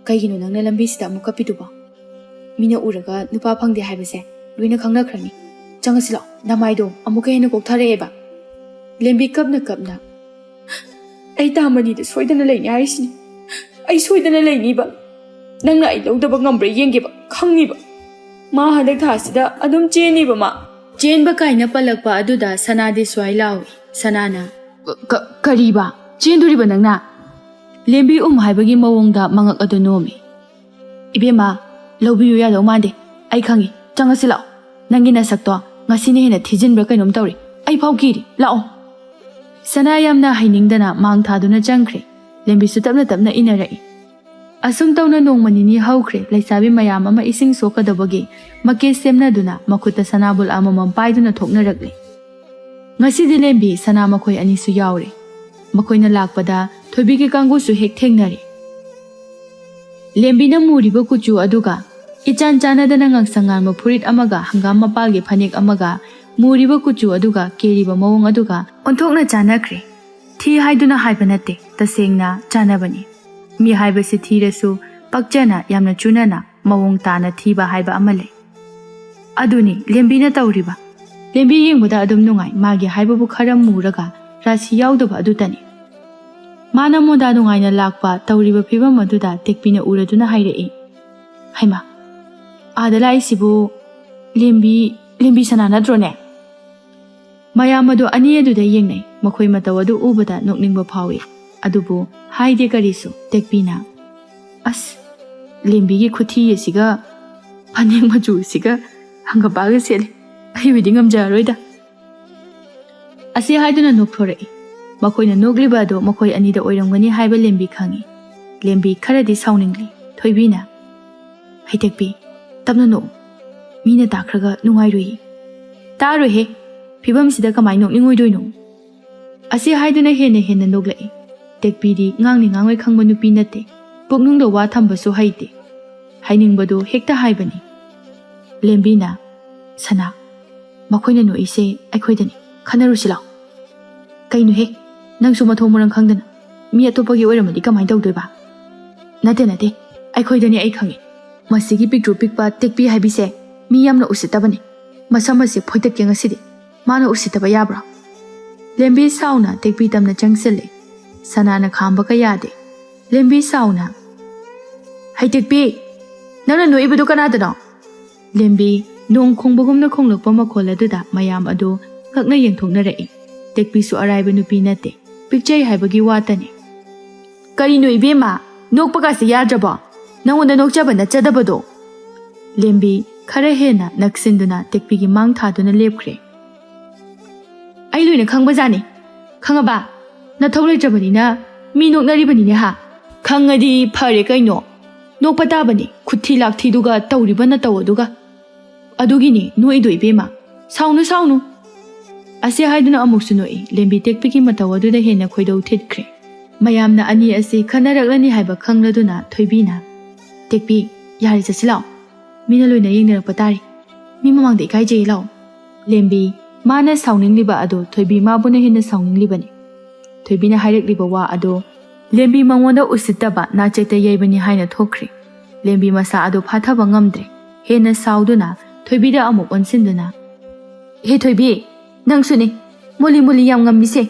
ꯀꯩꯒꯤꯅꯣ ꯅꯪꯅ ꯂꯝꯕꯤꯁꯤꯗ ꯑꯃꯨꯛ ꯀꯞꯄꯤꯗꯨꯕꯣ? ꯃꯤꯅ ꯎꯔꯒ ꯅꯨꯄꯥ ꯐꯪꯗꯦ ꯍꯥꯏꯕꯁꯦ ꯂꯣꯏꯅ ꯈꯪꯅꯈ꯭ꯔꯅꯤ꯫ ꯆꯪꯉꯁꯤ ꯂꯥꯛꯑꯣ, ꯅꯃꯥꯏꯗꯣ ꯑꯃꯨꯛꯀ ꯍꯦꯟꯅ ꯀꯣꯛꯊꯔꯛꯑꯦꯕ꯫" ꯂꯦꯝꯕꯤ ꯀꯞꯅ ꯀꯞꯅ, "ꯑꯩ ꯇꯥꯃꯅꯤꯗ ꯁꯣꯏꯗꯅ ꯂꯩꯅꯤ ꯍꯥꯏꯔꯤꯁꯤꯅꯤ꯫ ꯑꯩ ꯁꯣꯏꯗꯅ ꯂꯩꯅꯤꯕ꯫ ꯅꯪꯅ ꯑꯩ ꯂꯧꯗꯕ ꯉꯝꯕ꯭ꯔꯥ ꯌꯦꯡꯒꯦꯕ, ꯈꯪꯅꯤꯕ꯫ ꯃꯥ ꯍꯟꯗꯛ ꯊꯥꯁꯤꯗ ꯑꯗꯨꯝ ꯆꯦꯟꯅꯤꯕ ꯃꯥ꯫" ꯆꯦꯟꯕ ꯀꯥꯏꯅ ꯄꯜꯂꯛꯄ ꯑꯗꯨꯗ ꯁꯅꯥꯗꯤ ꯁ꯭ꯋꯥꯏ ꯂꯥꯎꯏ꯫ ꯁꯅꯥꯅ, "ꯀ-, ꯀ-, ꯀꯔꯤꯕ? ꯆꯦꯟꯗꯣꯔꯤꯕ ꯅꯪꯅ?" ꯂꯦꯝꯕꯤ ꯎꯝ ꯍꯥꯏꯕꯒꯤ ꯃꯑꯣꯡꯗ ꯃꯉꯛ ꯑꯗꯨ ꯅꯣꯝꯃꯤ꯫ "ꯏꯕꯦꯝꯃ, ꯂꯧꯕꯤꯌꯨ ꯌꯥꯗꯧ ꯃꯥꯟꯗꯦ꯫ ꯑꯩ ꯈꯪꯉꯤ꯫ ꯆꯪꯉꯁꯤ ꯂꯥꯛꯑꯣ꯫ ꯅꯪꯒꯤ ꯅꯁꯛꯇꯣ ꯉꯁꯤꯅ ꯍꯦꯟꯅ ꯊꯤꯖꯤꯟꯕ꯭ꯔꯥ ꯀꯩꯅꯣꯝ ꯇꯧꯔꯤ꯫ ꯑꯩ ꯐꯥꯎ ꯀꯤꯔꯤ꯫ ꯂꯥꯛꯑꯣ꯫" ꯁꯅꯥ ꯌꯥꯝꯅ ꯍꯩꯅꯤꯡꯗꯅ ꯃꯥꯡ ꯊꯥꯗꯨꯅ ꯆꯪꯈ꯭ꯔꯦ꯫ ꯂꯦꯝꯕꯤꯁꯨ ꯇꯞꯅ ꯇꯞꯅ ꯏꯟꯅꯔꯛꯏ꯫ ꯑꯁꯨꯝ ꯇꯧꯅ ꯅꯣꯡꯃ ꯅꯤꯅꯤ ꯍꯧꯈ꯭ꯔꯦ꯫ ꯂꯩꯁꯥꯕꯤ ꯃꯌꯥꯝ ꯑꯃ ꯏꯁꯤꯡ ꯁꯣꯛꯀꯗꯕꯒꯤ ꯃꯀꯦ ꯁꯦꯝꯅꯗꯨꯅ ꯃꯈꯨꯠꯇ ꯁꯅꯥꯕꯨꯜ ꯑꯃꯃꯝ ꯄꯥꯏꯗꯨꯅ ꯊꯣꯛꯅꯔꯛꯂꯦ꯫ ꯉꯁꯤꯗꯤ ꯂꯦꯝꯕꯤ ꯁꯅꯥ ꯃꯈꯣꯏ ꯑꯅꯤꯁꯨ ꯌꯥꯎꯔꯦ꯫ ꯃꯈꯣꯏꯅ ꯂꯥꯛꯄꯗ ꯊꯣꯏꯕꯤꯒꯤ ꯀꯥꯡꯕꯨꯁꯨ ꯍꯦꯛ ꯊꯦꯡꯅꯔꯦ꯫ ꯂꯦꯝꯕꯤꯅ ꯃꯨꯔꯤꯕ ꯀꯨꯆꯨ ꯑꯗꯨꯒ ꯏꯆꯥꯟ ꯆꯥꯟꯅꯗꯅ ꯉꯥꯡꯁꯪ ꯉꯥꯟꯕ ꯐꯨꯔꯤꯠ ꯑꯃꯒ ꯍꯪꯒꯥꯝ ꯃꯄꯥꯜꯒꯤ ꯐꯅꯦꯛ ꯑꯃꯒ ꯃꯨꯔꯤꯕ ꯀꯨꯆꯨ ꯑꯗꯨꯒ ꯀꯦꯔꯤꯕ ꯃꯑꯣꯡ ꯑꯗꯨꯒ ꯑꯣꯟꯊꯣꯛꯅ ꯆꯥꯟꯅꯈ꯭ꯔꯦ꯫ ꯊꯤ ꯍꯥꯏꯗꯨꯅ ꯍꯥꯏꯕ ꯅꯠꯇꯦ, ꯇꯁꯦꯡꯅ ꯆꯥꯟꯅꯕꯅꯤ꯫ ꯃꯤ ꯍꯥꯏꯕꯁꯤ ꯊꯤꯔꯁꯨ ꯄꯛꯆꯅ, ꯌꯥꯝꯅ ꯆꯨꯅꯅ, ꯃꯑꯣꯡ ꯇꯥꯅ ꯊꯤꯕ ꯍꯥꯏꯕ ꯑꯃ ꯂꯩ꯫ ꯑꯗꯨꯅꯤ ꯂꯦꯝꯕꯤꯅ ꯇꯧꯔꯤꯕ꯫ ꯂꯦꯝꯕꯤ ꯌꯦꯡꯕꯗ ꯑꯗꯨꯝ ꯅꯨꯡꯉꯥꯏ, ꯃꯥꯒꯤ ꯍꯥꯏꯕꯕꯨ ꯈꯔ ꯃꯨꯔꯒ ꯔꯥꯁꯤ ꯌꯥꯎꯗꯕ ꯑꯗꯨꯇꯅꯤ꯫ ꯃꯥꯅ ꯃꯣꯟꯗꯥ ꯅꯨꯡꯉꯥꯏꯅ ꯂꯥꯛꯄ ꯇꯧꯔꯤꯕ ꯐꯤꯕꯝ ꯑꯗꯨꯗ ꯇꯦꯛꯄꯤꯅ ꯎꯔꯗꯨꯅ ꯍꯥꯏꯔꯛꯏ, "ꯍꯩꯃꯥ, ꯑꯥꯗ ꯂꯥꯛꯏꯁꯤꯕꯨ ꯂꯦꯝꯕꯤ, ꯂꯦꯝꯕꯤ ꯁꯅꯥ ꯅꯠꯇ꯭ꯔꯣꯅꯦ?" ꯃꯌꯥꯝ ꯑꯗꯨ ꯑꯅꯤ ꯑꯗꯨꯗ ꯌꯦꯡꯅꯩ꯫ ꯃꯈꯣꯏ ꯃꯇꯧ ꯑꯗꯨ ꯎꯕꯗ ꯅꯣꯛꯅꯤꯡꯕ ꯐꯥꯎꯏ꯫ ꯑꯗꯨꯕꯨ ꯍꯥꯏꯗꯦ ꯀꯔꯤꯁꯨ꯫ ꯇꯦꯛꯄꯤꯅ, "ꯑꯁ, ꯂꯦꯝꯕꯤꯒꯤ ꯈꯨꯊꯤ ꯑꯁꯤꯒ ꯐꯅꯦꯛ ꯃꯆꯨ ꯑꯁꯤꯒ ꯍꯪꯒꯄꯥꯒ ꯁꯦꯠꯂꯦ꯫ ꯑꯩ ꯑꯣꯏꯗꯤ ꯉꯝꯖꯔꯔꯣꯏꯗ꯫" ꯑꯁꯤ ꯍꯥꯏꯗꯨꯅ ꯅꯣꯛꯊꯣꯔꯛꯏ꯫ ꯃꯈꯣꯏꯅ ꯅꯣꯛꯂꯤꯕ ꯑꯗꯨ ꯃꯈꯣꯏ ꯑꯅꯤꯗ ꯑꯣꯏꯔꯝꯒꯅꯤ ꯍꯥꯏꯕ ꯂꯦꯝꯕꯤ ꯈꯪꯏ꯫ ꯂꯦꯝꯕꯤ ꯈꯔꯗꯤ ꯁꯥꯎꯅꯤꯡꯂꯤ꯫ ꯊꯣꯏꯕꯤꯅ, "ꯍꯩꯇꯦꯛꯄꯤ, ꯇꯞꯅ ꯅꯣꯛꯎ꯫ ꯃꯤꯅ ꯇꯥꯈ꯭ꯔꯒ ꯅꯨꯡꯉꯥꯏꯔꯣꯏꯌꯦ꯫" "ꯇꯥꯔꯣꯏꯍꯦ, ꯐꯤꯕꯝꯁꯤꯗ ꯀꯃꯥꯏ ꯅꯣꯛꯅꯤꯡꯉꯣꯏꯗꯣꯏꯅꯣ?" ꯑꯁꯤ ꯍꯥꯏꯗꯨꯅ ꯍꯦꯟꯅ ꯍꯦꯟꯅ ꯅꯣꯛꯂꯛꯏ꯫ ꯇꯦꯛꯄꯤꯗꯤ ꯉꯥꯡꯅꯤ ꯉꯥꯡꯉꯣꯏ ꯈꯪꯕ ꯅꯨꯄꯤ ꯅꯠꯇꯦ꯫ ꯄꯨꯛꯅꯨꯡꯗ ꯋꯥ ꯊꯝꯕꯁꯨ ꯍꯩꯇꯦ꯫ ꯍꯥꯏꯅꯤꯡꯕꯗꯨ ꯍꯦꯛꯇ ꯍꯥꯏꯕꯅꯤ꯫ ꯂꯦꯝꯕꯤꯅ, "ꯁꯅꯥ, ꯃꯈꯣꯏꯅ ꯅꯣꯛꯏꯁꯦ ꯑꯩꯈꯣꯏꯗꯅꯤ꯫ ꯈꯟꯅꯔꯨꯁꯤ ꯂꯥꯎ꯫" "ꯀꯩꯅꯣꯍꯦ, ꯅꯪꯁꯨ ꯃꯊꯣꯡ ꯃꯔꯝ ꯈꯪꯗꯅ꯫ ꯃꯤ ꯑꯇꯣꯞꯄꯒꯤ ꯑꯣꯏꯔꯝꯃꯗꯤ ꯀꯃꯥꯏꯅ ꯇꯧꯗꯣꯏꯕ?" "ꯅꯠꯇꯦ, ꯅꯠꯇꯦ, ꯑꯩꯈꯣꯏꯗꯅꯤ ꯑꯩ ꯈꯪꯉꯤ꯫ ꯃꯁꯤꯒꯤ ꯄꯤꯛꯇ꯭ꯔꯨ ꯄꯤꯛꯄ ꯇꯦꯛꯄꯤ ꯍꯥꯏꯕꯤꯁꯦ ꯃꯤ ꯌꯥꯝꯅ ꯎꯁꯤꯠꯇꯕꯅꯤ꯫ ꯃꯁꯝ ꯑꯁꯤ ꯐꯣꯏꯇꯠꯀꯦ ꯉꯁꯤꯗꯤ꯫ ꯃꯥꯅ ꯎꯁꯤꯠꯇꯕ ꯌꯥꯕ꯭ꯔꯣ?" ꯂꯦꯝꯕꯤ ꯁꯥꯎꯅ ꯇꯦꯛꯄꯤ ꯇꯝꯅ ꯆꯪꯁꯤꯜꯂꯦ꯫ ꯁꯅꯥꯅ ꯈꯥꯝꯕꯒ ꯌꯥꯗꯦ꯫ ꯂꯦꯝꯕꯤ ꯁꯥꯎꯅ, "ꯍꯩꯇꯦꯛꯄꯤ, ꯅꯪꯅ ꯅꯣꯛꯏꯕꯗꯨ ꯀꯅꯥꯗꯅꯣ?" ꯂꯦꯝꯕꯤ ꯅꯣꯡ ꯈꯣꯡꯕꯒꯨꯝꯅ ꯈꯣꯡꯂꯛꯄ ꯃꯈꯣꯜ ꯑꯗꯨꯗ ꯃꯌꯥꯝ ꯑꯗꯨ ꯉꯛꯅ ꯌꯦꯡꯊꯣꯛꯅꯔꯛꯏ꯫ ꯇꯦꯛꯄꯤꯁꯨ ꯑꯔꯥꯏꯕ ꯅꯨꯄꯤ ꯅꯠꯇꯦ꯫ ꯄꯤꯛꯆꯩ ꯍꯥꯏꯕꯒꯤ ꯋꯥꯇꯅꯤ꯫ "ꯀꯔꯤꯅꯣ ꯏꯕꯦꯝꯃ, ꯅꯣꯛꯄꯒꯁꯦ ꯌꯥꯗ꯭ꯔꯕꯣ? ꯅꯉꯣꯟꯗ ꯅꯣꯛꯆꯕ ꯅꯠꯆꯗꯕꯗꯣ?" ꯂꯦꯝꯕꯤ ꯈꯔ ꯍꯦꯟꯅ ꯅꯛꯁꯤꯟꯗꯨꯅ ꯇꯦꯛꯄꯤꯒꯤ ꯃꯥꯡ ꯊꯥꯗꯨꯅ ꯂꯦꯞꯈ꯭ꯔꯦ꯫ "ꯑꯩ ꯂꯣꯏꯅ ꯈꯪꯕꯖꯥꯠꯅꯤ꯫ ꯈꯪꯉꯕ? ꯅꯊꯧ ꯂꯩꯇ꯭ꯔꯕꯅꯤꯅ ꯃꯤ ꯅꯣꯛꯅꯔꯤꯕꯅꯤꯅꯦ ꯍꯥ?" "ꯈꯪꯉꯗꯤ ꯐꯔꯦ ꯀꯩꯅꯣ꯫ ꯅꯣꯛꯄ ꯇꯥꯕꯅꯤ, ꯈꯨꯠꯊꯤ ꯂꯥꯛꯊꯤꯗꯨꯒ ꯇꯧꯔꯤꯕ ꯅꯇꯧ ꯑꯗꯨꯒ꯫ ꯑꯗꯨꯒꯤꯅꯤ ꯅꯣꯛꯏꯗꯣ ꯏꯕꯦꯝꯃ꯫ ꯁꯥꯎꯅꯨ, ꯁꯥꯎꯅꯨ꯫" ꯑꯁꯤ ꯍꯥꯏꯗꯨꯅ ꯑꯃꯨꯛꯁꯨ ꯅꯣꯛꯏ꯫ ꯂꯦꯝꯕꯤ ꯇꯦꯛꯄꯤꯒꯤ ꯃꯇꯧ ꯑꯗꯨꯗ ꯍꯦꯟꯅ ꯈꯣꯏꯗꯧ ꯊꯤꯠꯈ꯭ꯔꯦ꯫ ꯃꯌꯥꯝꯅ ꯑꯅꯤ ꯑꯁꯤ ꯈꯟꯅꯔꯛꯂꯅꯤ ꯍꯥꯏꯕ ꯈꯪꯂꯗꯨꯅ ꯊꯣꯏꯕꯤꯅ, "ꯇꯦꯛꯄꯤ, ꯌꯥꯔꯦ, ꯆꯠꯁꯤ ꯂꯥꯛꯑꯣ꯫ ꯃꯤꯅ ꯂꯣꯏꯅ ꯌꯦꯡꯅꯔꯛꯄ ꯇꯥꯔꯦ꯫ ꯃꯤ ꯃꯃꯥꯡꯗ ꯏꯀꯥꯏꯖꯩ ꯂꯥꯛꯑꯣ꯫" ꯂꯦꯝꯕꯤ ꯃꯥꯅ ꯁꯥꯎꯅꯤꯡꯂꯤꯕ ꯑꯗꯨ ꯊꯣꯏꯕꯤ ꯃꯥꯕꯨꯅ ꯍꯦꯟꯅ ꯁꯥꯎꯅꯤꯡꯂꯤꯕꯅꯤ꯫ ꯊꯣꯏꯕꯤꯅ ꯍꯥꯏꯔꯛꯂꯤꯕ ꯋꯥ ꯑꯗꯨ ꯂꯦꯝꯕꯤ ꯃꯉꯣꯟꯗ ꯎꯁꯤꯠꯇꯕ ꯅꯥꯆꯦꯛꯇ ꯌꯩꯕꯅꯤ ꯍꯥꯏꯅ ꯊꯣꯛꯈ꯭ꯔꯦ꯫ ꯂꯦꯝꯕꯤ ꯃꯁꯥ ꯑꯗꯨ ꯐꯥꯊꯕ ꯉꯝꯗ꯭ꯔꯦ꯫ ꯍꯦꯟꯅ ꯁꯥꯎꯗꯨꯅ ꯊꯣꯏꯕꯤꯗ ꯑꯃꯨꯛ ꯑꯣꯟꯁꯤꯟꯗꯨꯅ, "ꯍꯦ ꯊꯣꯏꯕꯤ, ꯅꯪꯁꯨꯅꯦ ꯃꯣꯂꯤ ꯃꯣꯂꯤ ꯌꯥꯝ ꯉꯝꯃꯤꯁꯦ꯫"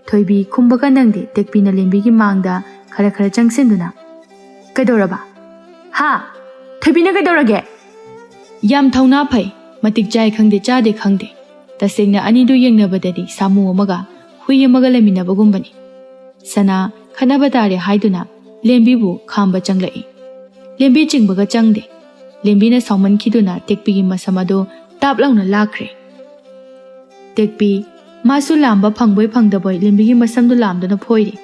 ꯊꯣꯏꯕꯤ ꯈꯨꯝꯕꯒ ꯅꯪꯗꯦ꯫ ꯇꯦꯛꯄꯤꯅ ꯂꯦꯝꯕꯤꯒꯤ ꯃꯥꯡꯗ ꯈꯔ ꯈꯔ ꯆꯪꯁꯤꯟꯗꯨꯅ, "ꯀꯩꯗꯧꯔꯕ? ꯍꯥ? ꯊꯣꯏꯕꯤꯅ ꯀꯩꯗꯧꯔꯒꯦ?" ꯌꯥꯝ ꯊꯧꯅꯥ ꯐꯩ꯫ ꯃꯇꯤꯛ ꯆꯥꯏ ꯈꯪꯗꯦ, ꯆꯥꯗꯦ ꯈꯪꯗꯦ꯫ ꯇꯁꯦꯡꯅ ꯑꯅꯤꯗꯨ ꯌꯦꯡꯅꯕꯗꯗꯤ ꯁꯥꯃꯨ ꯑꯃꯒ ꯍꯨꯏ ꯑꯃꯒ ꯂꯩꯃꯤꯟꯅꯕꯒꯨꯝꯕꯅꯤ꯫ ꯁꯅꯥ ꯈꯠꯅꯕ ꯇꯥꯔꯦ ꯍꯥꯏꯗꯨꯅ ꯂꯦꯝꯕꯤꯕꯨ ꯈꯥꯝꯕ ꯆꯪꯂꯛꯏ꯫ ꯂꯦꯝꯕꯤ ꯆꯤꯡꯕꯒ ꯆꯪꯗꯦ꯫ ꯂꯦꯝꯕꯤꯅ ꯁꯥꯎꯃꯟꯈꯤꯗꯨꯅ ꯇꯦꯛꯄꯤꯒꯤ ꯃꯁꯝ ꯑꯗꯨ ꯇꯥꯞ ꯂꯥꯎꯅ ꯂꯥꯛꯈ꯭ꯔꯦ꯫ ꯇꯦꯛꯄꯤ ꯃꯥꯁꯨ ꯂꯥꯝꯕ ꯐꯪꯕꯣꯏ ꯐꯪꯗꯕꯣꯏ ꯂꯦꯝꯕꯤꯒꯤ ꯃꯁꯝꯗꯨ ꯂꯥꯝꯗꯨꯅ ꯐꯣꯏꯔꯤ꯫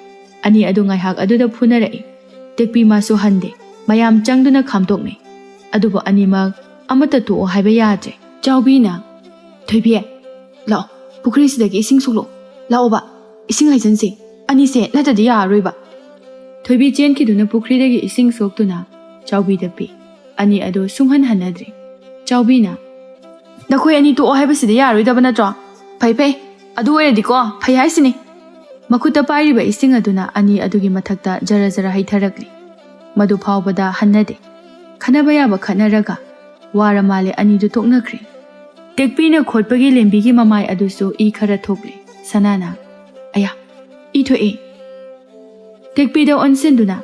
ꯑꯅꯤ ꯑꯗꯨ ꯉꯥꯏꯍꯥꯛ ꯑꯗꯨꯗ ꯐꯨꯅꯔꯛꯏ꯫ ꯇꯦꯛꯄꯤ ꯃꯥꯁꯨ ꯍꯟꯗꯦ꯫ ꯃꯌꯥꯝ ꯆꯪꯗꯨꯅ ꯈꯥꯝꯗꯣꯛꯅꯩ꯫ ꯑꯗꯨꯕꯨ ꯑꯅꯤꯃꯛ ꯑꯃꯠꯇ ꯇꯣꯛꯑꯣ ꯍꯥꯏꯕ ꯌꯥꯗ꯭ꯔꯦ꯫ ꯆꯥꯎꯕꯤꯅ, "ꯊꯣꯏꯕꯤ, ꯂꯥꯛꯑꯣ, ꯄꯨꯈ꯭ꯔꯤꯁꯤꯗꯒꯤ ꯏꯁꯤꯡ ꯁꯣꯛꯂꯛꯑꯣ꯫ ꯂꯥꯛꯑꯣꯕ, ꯏꯁꯤꯡ ꯍꯩꯖꯤꯟꯁꯤ꯫ ꯑꯅꯤꯁꯦ ꯅꯠꯇ꯭ꯔꯗꯤ ꯌꯥꯔꯔꯣꯏꯕ꯫" ꯊꯣꯏꯕꯤ ꯆꯦꯟꯈꯤꯗꯨꯅ ꯄꯨꯈ꯭ꯔꯤꯗꯒꯤ ꯏꯁꯤꯡ ꯁꯣꯛꯇꯨꯅ ꯆꯥꯎꯕꯤꯗ ꯄꯤ꯫ ꯑꯅꯤ ꯑꯗꯨ ꯁꯨꯡꯍꯟ ꯍꯟꯅꯗ꯭ꯔꯦ꯫ ꯆꯥꯎꯕꯤꯅ, "ꯅꯈꯣꯏ ꯑꯅꯤ ꯇꯣꯛꯑꯣ ꯍꯥꯏꯕꯁꯤꯗ ꯌꯥꯔꯣꯏꯗꯕ ꯅꯠꯇ꯭ꯔꯣ? ꯐꯩ ꯐꯩ, ꯑꯗꯨ ꯑꯣꯏꯔꯗꯤꯀꯣ, ꯐꯩ ꯍꯥꯏꯁꯤꯅꯤ꯫" ꯃꯈꯨꯠꯇ ꯄꯥꯏꯔꯤꯕ ꯏꯁꯤꯡ ꯑꯗꯨꯅ ꯑꯅꯤ ꯑꯗꯨꯒꯤ ꯃꯊꯛꯇ ꯖꯔ ꯖꯔ ꯍꯩꯊꯔꯛꯂꯤ꯫ ꯃꯗꯨ ꯐꯥꯎꯕꯗ ꯍꯟꯅꯗꯦ꯫ ꯈꯟꯅꯕ ꯌꯥꯕ ꯈꯠꯅꯔꯒ, ꯋꯥꯔ ꯃꯥꯜꯂꯦ ꯑꯅꯤꯗꯨ ꯇꯣꯛꯅꯈ꯭ꯔꯦ꯫ ꯇꯦꯛꯄꯤꯅ ꯈꯣꯠꯄꯒꯤ ꯂꯦꯝꯕꯤꯒꯤ ꯃꯃꯥꯏ ꯑꯗꯨꯁꯨ ꯏ ꯈꯔ ꯊꯣꯛꯂꯦ꯫ ꯁꯅꯥꯅ, "ꯑꯌꯥ, ꯏ ꯊꯣꯛꯑꯦ꯫" ꯇꯦꯛꯄꯤꯗ ꯑꯣꯟꯁꯤꯟꯗꯨꯅ,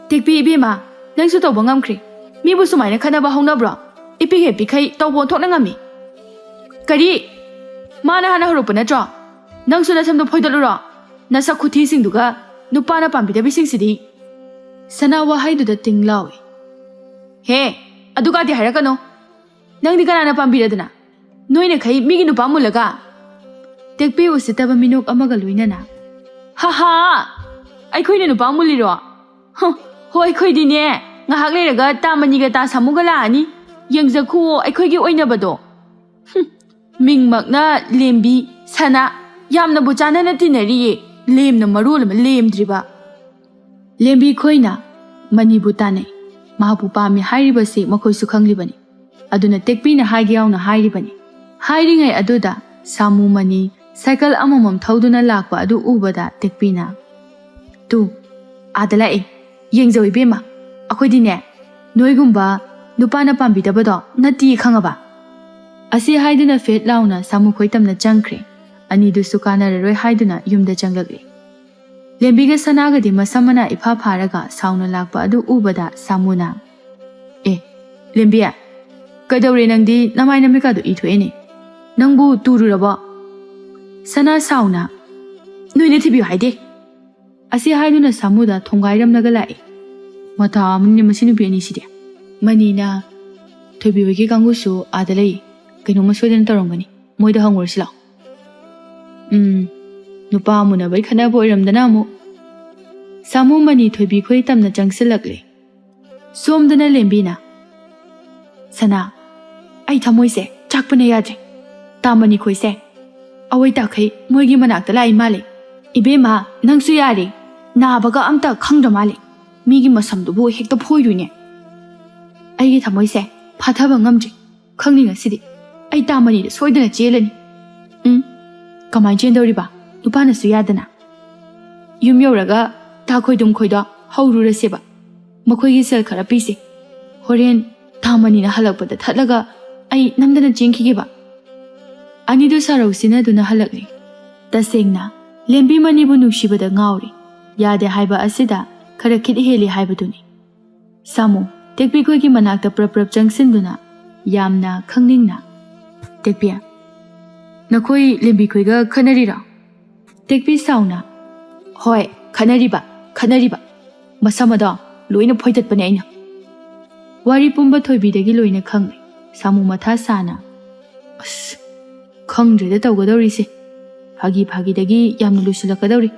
"ꯇꯦꯛꯄꯤ ꯏꯕꯦꯝꯃ, ꯅꯪꯁꯨ ꯇꯧꯕ ꯉꯝꯈ꯭ꯔꯦ꯫ ꯃꯤꯕꯨ ꯁꯨꯃꯥꯏꯅ ꯈꯠꯅꯕ ꯍꯧꯅꯕ꯭ꯔꯣ? ꯏꯄꯤꯛ ꯍꯦꯛ ꯄꯤꯛꯈꯩ ꯇꯧꯕ ꯑꯣꯟꯊꯣꯛꯅ ꯉꯝꯃꯤ꯫" "ꯀꯔꯤ? ꯃꯥꯅ ꯍꯥꯟꯅ ꯍꯧꯔꯛꯄ ꯅꯠꯇ꯭ꯔꯣ? ꯅꯪꯁꯨ ꯅꯁꯝꯗꯣ ꯐꯣꯏꯗꯠꯂꯨꯔꯣ? ꯅꯁꯛ ꯈꯨꯊꯤꯁꯤꯡꯗꯨꯒ ꯅꯨꯄꯥꯅ ꯄꯥꯝꯕꯤꯗꯕꯤꯁꯤꯡꯁꯤꯗꯤ꯫" ꯁꯅꯥ ꯋꯥꯍꯩꯗꯨꯗ ꯇꯤꯡ ꯂꯥꯎꯏ꯫ "ꯍꯦ, ꯑꯗꯨꯒꯗꯤ ꯍꯥꯏꯔꯛꯀꯅꯨ꯫ ꯅꯪꯗꯤ ꯀꯅꯥꯅ ꯄꯥꯝꯕꯤꯔꯗꯅ? ꯅꯣꯏꯅꯈꯩ ꯃꯤꯒꯤ ꯅꯨꯄꯥ ꯃꯨꯜꯂꯒ?" ꯇꯦꯛꯄꯤ ꯎꯁꯤꯠꯇꯕ ꯃꯤꯅꯣꯛ ꯑꯃꯒ ꯂꯣꯏꯅꯅ, "ꯍꯥ ꯍꯥ! ꯑꯩꯈꯣꯏꯅ ꯅꯨꯄꯥ ꯃꯨꯜꯂꯤꯔꯣ? ꯍ, ꯍꯣꯏ, ꯑꯩꯈꯣꯏꯗꯤꯅꯦ, ꯉꯥꯏꯍꯥꯛ ꯂꯩꯔꯒ ꯇꯥ ꯃꯅꯤꯒ ꯇꯥ ꯁꯥꯃꯨꯒ ꯂꯥꯛꯑꯅꯤ꯫ ꯌꯦꯡꯖꯈꯨꯋꯣ ꯑꯩꯈꯣꯏꯒꯤ ꯑꯣꯏꯅꯕꯗꯣ꯫" ꯍꯨꯝ, ꯃꯤꯡꯃꯛꯅ ꯂꯦꯝꯕꯤ, ꯁꯅꯥ, ꯌꯥꯝꯅꯕꯨ ꯆꯥꯟꯅꯅ ꯇꯤꯟꯅꯔꯤꯌꯦ꯫ ꯂꯦꯝꯅ ꯃꯔꯣꯜ ꯑꯃ ꯂꯦꯝꯗ꯭ꯔꯤꯕ꯫ ꯂꯦꯝꯕꯤ ꯈꯣꯏꯅ ꯃꯅꯤꯕꯨ ꯇꯥꯟꯅꯩ꯫ ꯃꯍꯥꯛꯄꯨ ꯄꯥꯝꯃꯤ ꯍꯥꯏꯔꯤꯕꯁꯤ ꯃꯈꯣꯏꯁꯨ ꯈꯪꯂꯤꯕꯅꯤ꯫ ꯑꯗꯨꯅ ꯇꯦꯛꯄꯤꯅ ꯍꯥꯏꯒꯦ ꯌꯥꯎꯅ ꯍꯥꯏꯔꯤꯕꯅꯤ꯫ ꯍꯥꯏꯔꯤꯉꯩ ꯑꯗꯨꯗ ꯁꯥꯃꯨ ꯃꯅꯤ ꯁꯥꯏꯀꯜ ꯑꯃꯃꯝ ꯊꯧꯗꯨꯅ ꯂꯥꯛꯄ ꯑꯗꯨ ꯎꯕꯗ ꯇꯦꯛꯄꯤꯅ, "ꯇꯨ, ꯑꯥꯗ ꯂꯥꯛꯑꯦ꯫ ꯌꯦꯡꯖꯧ ꯏꯕꯦꯝꯃ, ꯑꯩꯈꯣꯏꯗꯤꯅꯦ, ꯅꯣꯏꯒꯨꯝꯕ ꯅꯨꯄꯥꯅ ꯄꯥꯝꯕꯤꯗꯕꯗꯣ ꯅꯠꯇꯤꯌꯦ, ꯈꯪꯉꯕ?" ꯑꯁꯤ ꯍꯥꯏꯗꯨꯅ ꯐꯦꯠ ꯂꯥꯎꯅ ꯁꯥꯃꯨ ꯈꯣꯏꯇꯝꯅ ꯆꯪꯈ꯭ꯔꯦ꯫ ꯑꯅꯤꯗꯨꯁꯨ ꯀꯥꯟꯅꯔꯔꯣꯏ ꯍꯥꯏꯗꯨꯅ ꯌꯨꯝꯗ ꯆꯪꯂꯛꯂꯤ꯫ ꯂꯦꯝꯕꯤꯒ ꯁꯅꯥꯒꯗꯤ ꯃꯁꯝ ꯃꯅꯥ ꯏꯐꯥ ꯐꯥꯔꯒ ꯁꯥꯎꯅ ꯂꯥꯛꯄ ꯑꯗꯨ ꯎꯕꯗ ꯁꯥꯃꯨꯅ, "ꯑꯦ, ꯂꯦꯝꯕꯤ, ꯀꯩꯗꯧꯔꯦ ꯅꯪꯗꯤ? ꯅꯃꯥꯏ ꯅꯃꯤꯠꯀꯥꯗꯣ ꯏ ꯊꯣꯛꯑꯦꯅꯦ꯫ ꯅꯪꯕꯨ ꯇꯨꯔꯨꯔꯕꯣ?" ꯁꯅꯥ ꯁꯥꯎꯅ, "ꯅꯣꯏꯅ ꯊꯤꯕꯤꯌꯨ ꯍꯥꯏꯗꯦ꯫" ꯑꯁꯤ ꯍꯥꯏꯗꯨꯅ ꯁꯥꯃꯨꯗ ꯊꯣꯡꯒꯥꯏꯔꯝꯂꯒ ꯂꯥꯛꯏ꯫ "ꯃꯊꯥ ꯑꯃꯅꯤꯅꯦ ꯃꯁꯤ ꯅꯨꯄꯤ ꯑꯅꯤꯁꯤꯗꯤ꯫" ꯃꯅꯤꯅ, "ꯊꯣꯏꯕꯤ ꯍꯣꯏꯒꯤ ꯀꯥꯡꯕꯨꯁꯨ ꯑꯥꯗ ꯂꯩ꯫ ꯀꯩꯅꯣꯝꯃ ꯁꯣꯏꯗꯅ ꯇꯧꯔꯝꯒꯅꯤ꯫ ꯃꯣꯏꯗ ꯍꯪꯉꯨꯔꯁꯤ ꯂꯥꯛꯑꯣ꯫" ꯎꯝ, ꯅꯨꯄꯥ ꯃꯨꯟꯅꯕꯩ ꯈꯠꯅꯕ ꯑꯣꯏꯔꯝꯗꯅ ꯑꯃꯨꯛ꯫ ꯁꯥꯃꯨ ꯃꯅꯤ ꯊꯣꯏꯕꯤ ꯈꯣꯏ ꯇꯝꯅ ꯆꯪꯁꯤꯜꯂꯛꯂꯦ꯫ ꯁꯣꯝꯗꯅ ꯂꯦꯝꯕꯤꯅ, "ꯁꯅꯥ, ꯑꯩ ꯊꯃꯣꯏꯁꯦ ꯆꯥꯛꯄꯅ ꯌꯥꯗ꯭ꯔꯦ꯫ ꯇꯥ ꯃꯅꯤ ꯈꯣꯏꯁꯦ ꯑꯋꯩ ꯇꯥꯈꯩ ꯃꯣꯏꯒꯤ ꯃꯅꯥꯛꯇ ꯂꯥꯛꯏ ꯃꯥꯜꯂꯦ꯫ ꯏꯕꯦꯝꯃ, ꯅꯪꯁꯨ ꯌꯥꯔꯦ, ꯅꯥꯕꯒ ꯑꯝꯇ ꯈꯪꯗ꯭ꯔ ꯃꯥꯜꯂꯦ꯫ ꯃꯤꯒꯤ ꯃꯁꯝꯗꯨꯕꯨ ꯍꯦꯛꯇ ꯐꯣꯏꯔꯨꯏꯅꯦ꯫ ꯑꯩꯒꯤ ꯊꯃꯣꯏꯁꯦ ꯐꯥꯊꯕ ꯉꯝꯗ꯭ꯔꯦ꯫ ꯈꯪꯅꯤ ꯉꯁꯤꯗꯤ꯫ ꯑꯩ ꯇꯥ ꯃꯅꯤꯗ ꯁꯣꯏꯗꯅ ꯆꯦꯜꯂꯅꯤ꯫" "ꯎꯝ, ꯀꯃꯥꯏꯅ ꯆꯦꯟꯗꯧꯔꯤꯕ? ꯅꯨꯄꯥꯅꯁꯨ ꯌꯥꯗꯅ꯫" "ꯌꯨꯝ ꯌꯧꯔꯒ ꯇꯥ ꯈꯣꯏꯗꯨꯝ ꯈꯣꯏꯗꯣ ꯍꯧꯔꯨꯔꯁꯦꯕ꯫ ꯃꯈꯣꯏꯒꯤ ꯁꯦꯜ ꯈꯔ ꯄꯤꯁꯦ꯫ ꯍꯣꯔꯦꯟ ꯇꯥ ꯃꯅꯤꯅ ꯍꯜꯂꯛꯄꯗ ꯊꯠꯂꯒ ꯑꯩ ꯅꯝꯗꯅ ꯆꯦꯟꯈꯤꯒꯦꯕ꯫" ꯑꯅꯤꯗꯨ ꯁꯥꯔꯧ ꯁꯤꯟꯅꯗꯨꯅ ꯍꯜꯂꯛꯂꯦ꯫ ꯇꯁꯦꯡꯅ, ꯂꯦꯝꯕꯤ ꯃꯅꯤꯕꯨ ꯅꯨꯡꯁꯤꯕꯗ ꯉꯥꯎꯔꯦ꯫ ꯌꯥꯗꯦ ꯍꯥꯏꯕ ꯑꯁꯤꯗ ꯈꯔ ꯈꯤꯠ ꯍꯦꯜꯂꯤ ꯍꯥꯏꯕꯗꯨꯅꯤ꯫ ꯁꯥꯃꯨ, ꯇꯦꯛꯄꯤꯈꯣꯏꯒꯤ ꯃꯅꯥꯛꯇ ꯄ꯭ꯔꯞ ꯄ꯭ꯔꯞ ꯆꯪꯁꯤꯟꯗꯨꯅ ꯌꯥꯝꯅ ꯈꯪꯅꯤꯡꯅ, "ꯇꯦꯛꯄꯤ, ꯅꯈꯣꯏ ꯂꯦꯝꯕꯤꯈꯣꯏꯒ ꯈꯠꯅꯔꯤꯔꯣ?" ꯇꯦꯛꯄꯤ ꯁꯥꯎꯅ, "ꯍꯣꯏ, ꯈꯠꯅꯔꯤꯕ, ꯈꯠꯅꯔꯤꯕ꯫ ꯃꯁꯝ ꯑꯗꯣ ꯂꯣꯏꯅ ꯐꯣꯏꯗꯠꯄꯅꯦ ꯑꯩꯅ꯫" ꯋꯥꯔꯤ ꯄꯨꯝꯕ ꯊꯣꯏꯕꯤꯗꯒꯤ ꯂꯣꯏꯅ ꯈꯪꯂꯦ꯫ ꯁꯥꯃꯨ ꯃꯊꯥ ꯁꯥꯅ, "ꯑꯁ, ꯈꯪꯗ꯭ꯔꯦꯗ ꯇꯧꯒꯗꯧꯔꯤꯁꯦ꯫ ꯐꯥꯒꯤ ꯐꯥꯒꯤꯗꯒꯤ ꯌꯥꯝꯅ ꯂꯨꯁꯤꯜꯂꯛꯀꯗꯧꯔꯤ꯫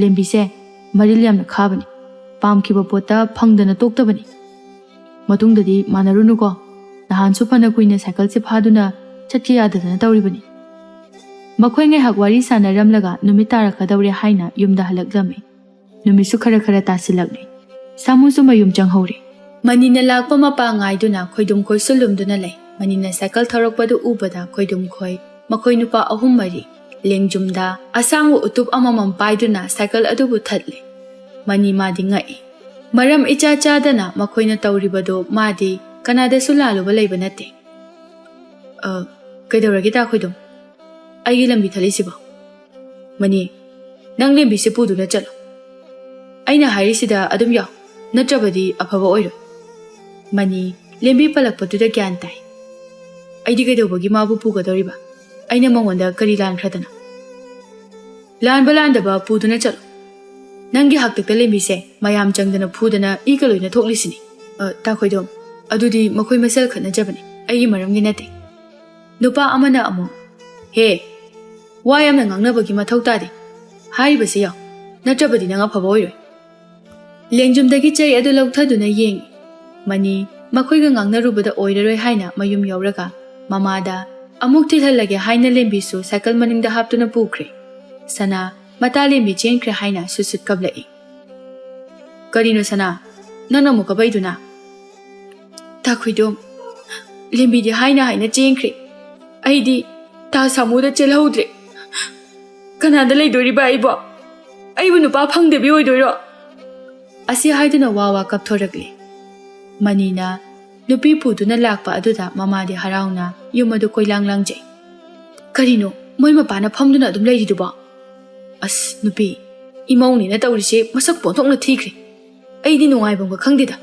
ꯂꯦꯝꯕꯤꯁꯦ ꯃꯔꯤꯜ ꯌꯥꯝꯅ ꯈꯥꯕꯅꯤ꯫ ꯄꯥꯝꯈꯤꯕ ꯄꯣꯠꯇ ꯐꯪꯗꯅ ꯇꯣꯛꯇꯕꯅꯤ꯫ ꯃꯇꯨꯡꯗꯗꯤ ꯃꯥꯟꯅꯔꯨꯅꯨꯀꯣ꯫ ꯅꯍꯥꯟꯁꯨ ꯐꯅ ꯀꯨꯏꯅ ꯁꯥꯏꯀꯜꯁꯦ ꯐꯥꯗꯨꯅ ꯆꯠꯀꯦ ꯌꯥꯗꯗꯅ ꯇꯧꯔꯤꯕꯅꯤ꯫" ꯃꯈꯣꯏ ꯉꯥꯏꯍꯥꯛ ꯋꯥꯔꯤ ꯁꯥꯟꯅꯔꯝꯂꯒ ꯅꯨꯃꯤꯠ ꯇꯥꯔꯛꯀꯗꯧꯔꯦ ꯍꯥꯏꯅ ꯌꯨꯝꯗ ꯍꯜꯂꯛꯂꯝꯃꯤ꯫ ꯅꯨꯃꯤꯠꯁꯨ ꯈꯔ ꯈꯔ ꯇꯥꯁꯤꯜꯂꯛꯂꯦ꯫ ꯁꯥꯃꯨꯁꯨ ꯃꯌꯨꯝ ꯆꯪꯍꯧꯔꯦ꯫ ꯃꯅꯤꯅ ꯂꯥꯛꯄ ꯃꯄꯥ ꯉꯥꯏꯗꯨꯅ ꯈꯣꯏꯗꯨꯝ ꯈꯣꯏꯁꯨ ꯂꯨꯝꯗꯨꯅ ꯂꯩ꯫ ꯃꯅꯤꯅ ꯁꯥꯏꯀꯜ ꯊꯧꯔꯛꯄꯗꯨ ꯎꯕꯗ ꯈꯣꯏꯗꯨꯝ ꯈꯣꯏ, ꯃꯈꯣꯏ ꯅꯨꯄꯥ ꯑꯍꯨꯝ ꯃꯔꯤ, ꯂꯦꯡꯖꯨꯝꯗ ꯑꯁꯥꯡꯕ ꯎꯇꯨꯞ ꯑꯃꯃꯝ ꯄꯥꯏꯗꯨꯅ ꯁꯥꯏꯀꯜ ꯑꯗꯨꯕꯨ ꯊꯠꯂꯦ꯫ ꯃꯅꯤ ꯃꯥꯗꯤ ꯉꯛꯏ꯫ ꯃꯔꯝ ꯏꯆꯥ ꯆꯥꯗꯅ ꯃꯈꯣꯏꯅ ꯇꯧꯔꯤꯕꯗꯨ ꯃꯥꯗꯤ ꯀꯅꯥꯗꯁꯨ ꯂꯥꯜꯂꯨꯕ ꯂꯩꯕ ꯅꯠꯇꯦ꯫ "ꯑ, ꯀꯩꯗꯧꯔꯒꯦ ꯇꯥ ꯈꯣꯏꯗꯨꯝ? ꯑꯩꯒꯤ ꯂꯝꯕꯤ ꯊꯠꯂꯤꯁꯤꯕꯣ?" "ꯃꯅꯤ, ꯅꯪ ꯂꯦꯝꯕꯤꯁꯦ ꯄꯨꯗꯨꯅ ꯆꯠꯂꯣ꯫ ꯑꯩꯅ ꯍꯥꯏꯔꯤꯁꯤꯗ ꯑꯗꯨꯝ ꯌꯥꯎ, ꯅꯠꯇ꯭ꯔꯕꯗꯤ ꯑꯐꯕ ꯑꯣꯏꯔꯣꯏ꯫" ꯃꯅꯤ, ꯂꯦꯝꯕꯤ ꯄꯜꯂꯛꯄꯗꯨꯗ ꯒ꯭ꯌꯥꯟ ꯇꯥꯏ꯫ "ꯑꯩꯗꯤ ꯀꯩꯗꯧꯕꯒꯤ ꯃꯥꯕꯨ ꯄꯨꯒꯗꯧꯔꯤꯕ? ꯑꯩꯅ ꯃꯉꯣꯟꯗ ꯀꯔꯤ ꯂꯥꯟꯈ꯭ꯔꯗꯅ?" "ꯂꯥꯟꯕ ꯂꯥꯟꯗꯕ ꯄꯨꯗꯨꯅ ꯆꯠꯂꯣ꯫ ꯅꯪꯒꯤ ꯍꯥꯛꯇꯛꯇ ꯂꯦꯝꯕꯤꯁꯦ ꯃꯌꯥꯝ ꯆꯪꯗꯅ ꯐꯨꯗꯅ ꯏꯒ ꯂꯣꯏꯅ ꯊꯣꯛꯂꯤꯁꯤꯅꯤ꯫" "ꯑ, ꯇꯥ ꯈꯣꯏꯗꯣꯝ, ꯑꯗꯨꯗꯤ ꯃꯈꯣꯏ ꯃꯁꯦꯜ ꯈꯠꯅꯖꯕꯅꯤ, ꯑꯩꯒꯤ ꯃꯔꯝꯒꯤ ꯅꯠꯇꯦ꯫" ꯅꯨꯄꯥ ꯑꯃꯅ ꯑꯃꯨꯛ, "ꯍꯦ, ꯋꯥ ꯌꯥꯝꯅ ꯉꯥꯡꯅꯕꯒꯤ ꯃꯊꯧ ꯇꯥꯗꯦ꯫ ꯍꯥꯏꯔꯤꯕꯁꯦ ꯌꯥꯎ, ꯅꯠꯇ꯭ꯔꯕꯗꯤ ꯅꯪ ꯑꯐꯕ ꯑꯣꯏꯔꯣꯏ꯫ ꯂꯦꯡꯖꯨꯝꯗꯒꯤ ꯆꯩ ꯑꯗꯨ ꯂꯧꯊꯗꯨꯅ ꯌꯦꯡꯏ꯫ ꯃꯅꯤ ꯃꯈꯣꯏꯒ ꯉꯥꯡꯅꯔꯨꯕꯗ ꯑꯣꯏꯔꯔꯣꯏ ꯍꯥꯏꯅ ꯃꯌꯨꯝ ꯌꯧꯔꯒ ꯃꯃꯥꯗ ꯑꯃꯨꯛ ꯊꯤꯜꯍꯜꯂꯒꯦ ꯍꯥꯏꯅ ꯂꯦꯝꯕꯤꯁꯨ ꯁꯥꯏꯀꯜ ꯃꯅꯤꯡꯗ ꯍꯥꯞꯇꯨꯅ ꯄꯨꯈ꯭ꯔꯦ꯫ ꯁꯅꯥ ꯃꯇꯥ ꯂꯦꯝꯕꯤ ꯆꯦꯟꯈ꯭ꯔꯦ ꯍꯥꯏꯅ ꯁꯨꯠ ꯁꯨꯠ ꯀꯞꯂꯛꯏ꯫ "ꯀꯔꯤꯅꯣ ꯁꯅꯥ, ꯅꯪꯅ ꯑꯃꯨꯛ ꯀꯞꯄꯛꯏꯗꯨꯅ?" "ꯇꯥ ꯈꯣꯏꯗꯣꯝ, ꯂꯦꯝꯕꯤꯗꯤ ꯍꯥꯏꯅ ꯍꯥꯏꯅ ꯆꯦꯟꯈ꯭ꯔꯦ꯫ ꯑꯩꯗꯤ ꯇꯥ ꯁꯥꯃꯨꯗ ꯆꯦꯜꯍꯧꯗ꯭ꯔꯦ꯫ ꯀꯅꯥꯗ ꯂꯩꯗꯣꯔꯤꯕ ꯑꯩꯕꯣ? ꯑꯩꯕꯨ ꯅꯨꯄꯥ ꯐꯪꯗꯕꯤ ꯑꯣꯏꯗꯣꯏꯔꯣ?" ꯑꯁꯤ ꯍꯥꯏꯗꯨꯅ ꯋꯥ ꯋꯥ ꯀꯞꯊꯣꯔꯛꯂꯤ꯫ ꯃꯅꯤꯅ ꯅꯨꯄꯤ ꯄꯨꯗꯨꯅ ꯂꯥꯛꯄ ꯑꯗꯨꯗ ꯃꯃꯥꯗꯤ ꯍꯔꯥꯎꯅ ꯌꯨꯝ ꯑꯗꯨ ꯀꯣꯏꯂꯥꯡ ꯂꯥꯡꯖꯩ꯫ "ꯀꯔꯤꯅꯣ ꯃꯣꯏ ꯃꯄꯥꯅ ꯐꯝꯗꯨꯅ ꯑꯗꯨꯝ ꯂꯩꯔꯤꯗꯨꯕꯣ? ꯑꯁ ꯅꯨꯄꯤ, ꯏꯃꯧꯅꯦꯅ ꯇꯧꯔꯤꯁꯦ ꯃꯁꯛ ꯄꯣꯟꯊꯣꯛꯅ ꯊꯤꯈ꯭ꯔꯦ꯫ ꯑꯩꯗꯤ ꯅꯨꯡꯉꯥꯏꯐꯝꯒ ꯈꯪꯗꯦꯗ꯫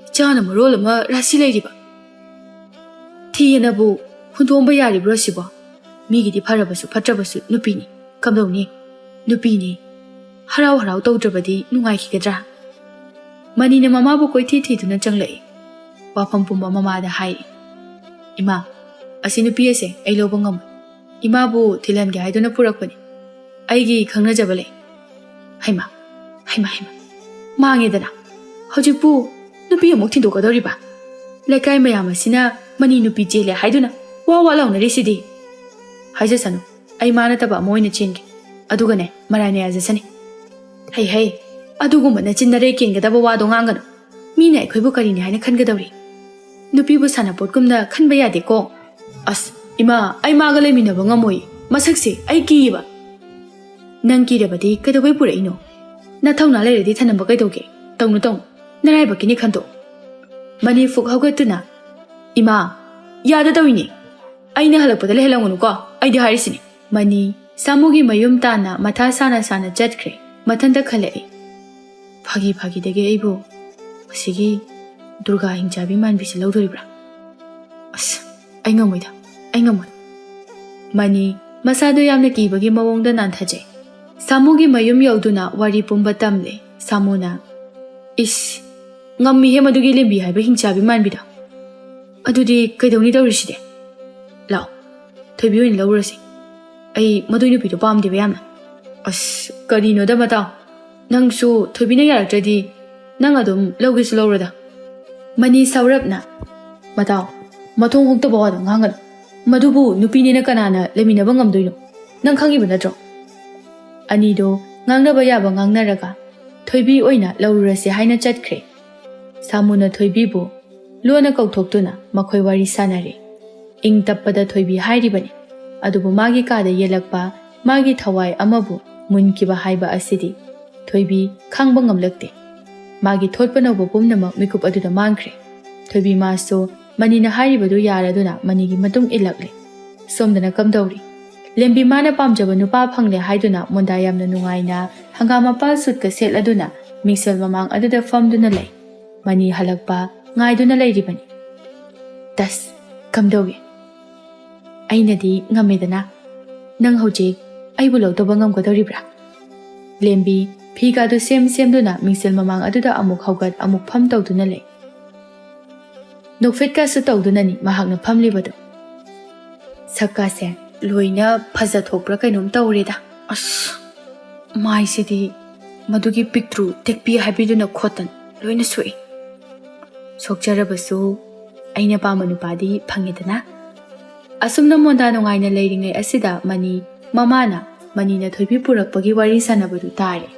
ꯏꯆꯥꯅ ꯃꯔꯣꯜ ꯑꯃ ꯔꯥꯁꯤ ꯂꯩꯔꯤꯕ꯫ ꯊꯤꯌꯦꯅꯕꯨ ꯍꯨꯟꯗꯣꯛꯑꯝꯕ ꯌꯥꯔꯤꯕ꯭ꯔꯣ ꯁꯤꯕꯣ? ꯃꯤꯒꯤꯗꯤ ꯐꯔꯕꯁꯨ ꯐꯠꯇ꯭ꯔꯕꯁꯨ ꯅꯨꯄꯤꯅꯤ꯫ ꯀꯝꯗꯧꯅꯤ? ꯅꯨꯄꯤꯅꯤ꯫ ꯍꯔꯥꯎ ꯍꯔꯥꯎ ꯇꯧꯗ꯭ꯔꯕꯗꯤ ꯅꯨꯡꯉꯥꯏꯈꯤꯒꯗ꯭ꯔꯥ?" ꯃꯅꯤꯅ ꯃꯃꯥꯕꯨ ꯀꯣꯏꯊꯤ ꯊꯤꯗꯨꯅ ꯆꯪꯂꯛꯏ꯫ ꯋꯥꯐꯝ ꯄꯨꯝꯕ ꯃꯃꯥꯗ ꯍꯥꯏꯔꯤ꯫ "ꯏꯃꯥ, ꯑꯁꯤ ꯅꯨꯄꯤ ꯑꯁꯦ ꯑꯩ ꯂꯧꯕ ꯉꯝꯃꯣꯏ꯫ ꯏꯃꯥꯕꯨ ꯊꯤꯜꯍꯟꯒꯦ ꯍꯥꯏꯗꯨꯅ ꯄꯨꯔꯛꯄꯅꯤ꯫ ꯑꯩꯒꯤ ꯈꯪꯅꯖꯕ ꯂꯩ꯫" "ꯍꯩꯃꯥ, ꯍꯩꯃꯥ, ꯍꯩꯃꯥ, ꯃꯥꯡꯉꯦꯗꯅ꯫ ꯍꯧꯖꯤꯛꯄꯨ ꯅꯨꯄꯤ ꯑꯃꯨꯛ ꯊꯤꯟꯗꯣꯛꯀꯗꯧꯔꯤꯕ? ꯂꯩꯀꯥꯏ ꯃꯌꯥꯝ ꯑꯁꯤꯅ ꯃꯅꯤ ꯅꯨꯄꯤ ꯆꯦꯜꯂꯦ ꯍꯥꯏꯗꯨꯅ ꯋꯥ ꯋꯥ ꯂꯥꯎꯅꯔꯤꯁꯤꯗꯤ꯫ ꯍꯥꯏꯖꯁꯅꯨ, ꯑꯩ ꯃꯥ ꯅꯠꯇꯕ ꯑꯃ ꯑꯣꯏꯅ ꯆꯦꯟꯒꯦ꯫ ꯑꯗꯨꯒꯅꯦ, ꯃꯔꯥꯏꯅ ꯌꯥꯖꯁꯅꯤ꯫" "ꯍꯩ ꯍꯩ, ꯑꯗꯨꯒꯨꯝꯕ ꯅꯆꯤꯟ ꯅꯔꯩ ꯀꯦꯟꯒꯗꯕ ꯋꯥꯗꯣ ꯉꯥꯡꯒꯅꯨ꯫ ꯃꯤꯅ ꯑꯩꯈꯣꯏꯕꯨ ꯀꯔꯤꯅꯤ ꯍꯥꯏꯅ ꯈꯟꯒꯗꯧꯔꯤ? ꯅꯨꯄꯤꯕꯨ ꯁꯥꯟꯅꯄꯣꯠꯀꯨꯝꯅ ꯈꯟꯕ ꯌꯥꯗꯦꯀꯣ꯫" "ꯑꯁ ꯏꯃꯥ, ꯑꯩ ꯃꯥꯒ ꯂꯩꯃꯤꯟꯅꯕ ꯉꯝꯃꯣꯏ꯫ ꯃꯁꯛꯁꯦ ꯑꯩ ꯀꯤꯌꯦꯕ꯫" "ꯅꯪ ꯀꯤꯔꯕꯗꯤ ꯀꯩꯗꯧꯕꯩ ꯄꯨꯔꯛꯏꯅꯣ? ꯅꯊꯧꯅꯥ ꯂꯩꯔꯗꯤ ꯊꯅꯝꯕ ꯀꯩꯗꯧꯒꯦ? ꯇꯧꯅꯨ ꯇꯧꯅꯨ꯫ ꯅꯔꯥꯏꯕꯛꯀꯤꯅꯤ ꯈꯟꯗꯣꯛ꯫" ꯃꯅꯤ ꯐꯨꯛ ꯍꯧꯒꯠꯇꯨꯅ, "ꯏꯃꯥ, ꯌꯥꯗ ꯇꯧꯏꯅꯦ꯫ ꯑꯩꯅ ꯍꯜꯂꯛꯄꯗ ꯂꯩꯍꯜꯂꯝꯒꯅꯨꯀꯣ꯫ ꯑꯩꯗꯤ ꯍꯥꯏꯔꯤꯁꯤꯅꯤ꯫" ꯃꯅꯤ ꯁꯥꯃꯨꯒꯤ ꯃꯌꯨꯝ ꯇꯥꯟꯅ ꯃꯊꯥ ꯁꯥꯅ ꯁꯥꯅ ꯆꯠꯈ꯭ꯔꯦ꯫ ꯃꯊꯟꯇ ꯈꯜꯂꯛꯏ, "ꯐꯥꯒꯤ ꯐꯥꯒꯤꯗꯒꯤ ꯑꯩꯕꯨ ꯑꯁꯤꯒꯤ ꯗꯨꯔꯒꯥ ꯍꯤꯡꯆꯥꯕꯤ ꯃꯥꯟꯕꯤꯁꯤ ꯂꯧꯗꯣꯔꯤꯕ꯭ꯔꯥ? ꯑꯁ, ꯑꯩ ꯉꯝꯃꯣꯏꯗ, ꯑꯩ ꯉꯝꯃꯣꯏ꯫" ꯃꯅꯤ ꯃꯁꯥꯗꯣ ꯌꯥꯝꯅ ꯀꯤꯕꯒꯤ ꯃꯑꯣꯡꯗ ꯅꯥꯟꯊꯖꯩ꯫ ꯁꯥꯃꯨꯒꯤ ꯃꯌꯨꯝ ꯌꯧꯗꯨꯅ ꯋꯥꯔꯤ ꯄꯨꯝꯕ ꯇꯝꯂꯦ꯫ ꯁꯥꯃꯨꯅ, "ꯏꯁ, ꯉꯝꯃꯤꯍꯦ ꯃꯗꯨꯒꯤ ꯂꯦꯝꯕꯤ ꯍꯥꯏꯕ ꯍꯤꯡꯆꯥꯕꯤ ꯃꯥꯟꯕꯤꯗꯣ꯫ ꯑꯗꯨꯗꯤ ꯀꯩꯗꯧꯅꯤ ꯇꯧꯔꯤꯁꯤꯗꯤ? ꯂꯥꯛꯑꯣ, ꯊꯣꯏꯕꯤ ꯑꯣꯏꯅ ꯂꯧꯔꯁꯤ꯫" ꯑꯩ ꯃꯗꯨꯏ ꯅꯨꯄꯤꯗꯣ ꯄꯥꯝꯗꯦꯕ ꯌꯥꯝꯅ꯫ ꯑꯁ, ꯀꯔꯤꯅꯣꯗ ꯃꯇꯥꯎ, ꯅꯪꯁꯨ ꯊꯣꯏꯕꯤꯅ ꯌꯥꯔꯛꯇ꯭ꯔꯗꯤ ꯅꯪ ꯑꯗꯨꯝ ꯂꯧꯒꯦꯁꯨ ꯂꯧꯔꯣꯗ꯫ ꯃꯅꯤ ꯁꯧꯔꯞꯅ, "ꯃꯇꯥꯎ, ꯃꯊꯣꯡ ꯍꯨꯛꯇꯕ ꯋꯥꯗꯣ ꯉꯥꯡꯒꯅꯨ꯫ ꯃꯗꯨꯕꯨ ꯅꯨꯄꯤꯅꯦꯅ ꯀꯅꯥꯅ ꯂꯩꯃꯤꯟꯅꯕ ꯉꯝꯗꯣꯏꯅꯣ? ꯅꯪ ꯈꯪꯉꯤꯕ ꯅꯠꯇ꯭ꯔꯣ?" ꯑꯅꯤꯗꯣ ꯉꯥꯡꯅꯕ ꯌꯥꯕ ꯉꯥꯡꯅꯔꯒ ꯊꯣꯏꯕꯤ ꯑꯣꯏꯅ ꯂꯧꯔꯨꯔꯁꯦ ꯍꯥꯏꯅ ꯆꯠꯈ꯭ꯔꯦ꯫ ꯁꯥꯃꯨꯅ ꯊꯣꯏꯕꯤꯕꯨ ꯂꯣꯟꯅ ꯀꯧꯊꯣꯛꯇꯨꯅ ꯃꯈꯣꯏ ꯋꯥꯔꯤ ꯁꯥꯅꯔꯦ꯫ ꯏꯪ ꯇꯞꯄꯗ ꯊꯣꯏꯕꯤ ꯍꯥꯏꯔꯤꯕꯅꯤ꯫ ꯑꯗꯨꯕꯨ ꯃꯥꯒꯤ ꯀꯥꯗ ꯌꯦꯜꯂꯛꯄ ꯃꯥꯒꯤ ꯊꯋꯥꯏ ꯑꯃꯕꯨ ꯃꯨꯟꯈꯤꯕ ꯍꯥꯏꯕ ꯑꯁꯤꯗꯤ ꯊꯣꯏꯕꯤ ꯈꯥꯡꯕ ꯉꯝꯂꯛꯇꯦ꯫ ꯃꯥꯒꯤ ꯊꯣꯠꯄ ꯅꯧꯕ ꯄꯨꯝꯅꯃꯛ ꯃꯤꯀꯨꯞ ꯑꯗꯨꯗ ꯃꯥꯡꯈ꯭ꯔꯦ꯫ ꯊꯣꯏꯕꯤ ꯃꯥꯁꯨ ꯃꯅꯤꯅ ꯍꯥꯏꯔꯤꯕꯗꯨ ꯌꯥꯔꯗꯨꯅ ꯃꯅꯤꯒꯤ ꯃꯇꯨꯡ ꯏꯜꯂꯛꯂꯦ꯫ ꯁꯣꯝꯗꯅ ꯀꯝꯗꯧꯔꯤ? ꯂꯦꯝꯕꯤ ꯃꯥꯅ ꯄꯥꯝꯖꯕ ꯅꯨꯄꯥ ꯐꯪꯂꯦ ꯍꯥꯏꯗꯨꯅ ꯃꯣꯟꯗꯥ ꯌꯥꯝꯅ ꯅꯨꯡꯉꯥꯏꯅ ꯍꯪꯒꯥꯝ ꯃꯄꯥꯜ ꯁꯨꯠꯀ ꯁꯦꯠꯂꯗꯨꯅ ꯃꯤꯡꯁꯦꯜ ꯃꯃꯥꯡ ꯑꯗꯨꯗ ꯐꯝꯗꯨꯅ ꯂꯩ꯫ ꯃꯅꯤ ꯍꯜꯂꯛꯄ ꯉꯥꯏꯗꯨꯅ ꯂꯩꯔꯤꯕꯅꯤ꯫ "ꯇꯁ, ꯀꯝꯗꯧꯏ? ꯑꯩꯅꯗꯤ ꯉꯝꯃꯦꯗꯅ꯫ ꯅꯪ ꯍꯧꯖꯤꯛ ꯑꯩꯕꯨ ꯂꯧꯗꯧꯕ ꯉꯝꯒꯗꯧꯔꯤꯕ꯭ꯔꯥ?" ꯂꯦꯝꯕꯤ ꯐꯤꯒꯥꯗꯨ ꯁꯦꯝ ꯁꯦꯝꯗꯨꯅ ꯃꯤꯡꯁꯦꯜ ꯃꯃꯥꯡ ꯑꯗꯨꯗ ꯑꯃꯨꯛ ꯍꯧꯒꯠ ꯑꯃꯨꯛ ꯐꯝ ꯇꯧꯗꯨꯅ ꯂꯩ꯫ ꯅꯣꯛꯐꯦꯠꯀꯁꯨ ꯇꯧꯗꯨꯅꯅꯤ ꯃꯍꯥꯛꯅ ꯐꯝꯂꯤꯕꯗꯨ꯫ ꯁꯛꯀꯥꯁꯦ ꯂꯣꯏꯅ ꯐꯖꯊꯣꯛꯄ꯭ꯔꯥ ꯀꯩꯅꯣꯝ ꯇꯧꯔꯦꯗ꯫ ꯑꯁ, ꯃꯥꯏꯁꯤꯗꯤ ꯃꯗꯨꯒꯤ ꯄꯤꯛꯇ꯭ꯔꯨ ꯇꯦꯛꯄꯤ ꯍꯥꯏꯕꯤꯗꯨꯅ ꯈꯣꯠꯇꯅ ꯂꯣꯏꯅ ꯁꯣꯛꯏ꯫ ꯁꯣꯛꯆꯔꯕꯁꯨ ꯑꯩꯅ ꯄꯥꯝꯕ ꯅꯨꯄꯥꯗꯤ ꯐꯪꯉꯦꯗꯅ꯫ ꯑꯁꯨꯝꯅ ꯃꯣꯟꯗꯥ ꯅꯨꯡꯉꯥꯏꯅ ꯂꯩꯔꯤꯉꯩ ꯑꯁꯤꯗ ꯃꯅꯤ ꯃꯃꯥꯅ ꯃꯅꯤꯅ ꯊꯣꯏꯕꯤ ꯄꯨꯔꯛꯄꯒꯤ ꯋꯥꯔꯤ ꯁꯥꯟꯅꯕꯗꯨ ꯇꯥꯔꯦ꯫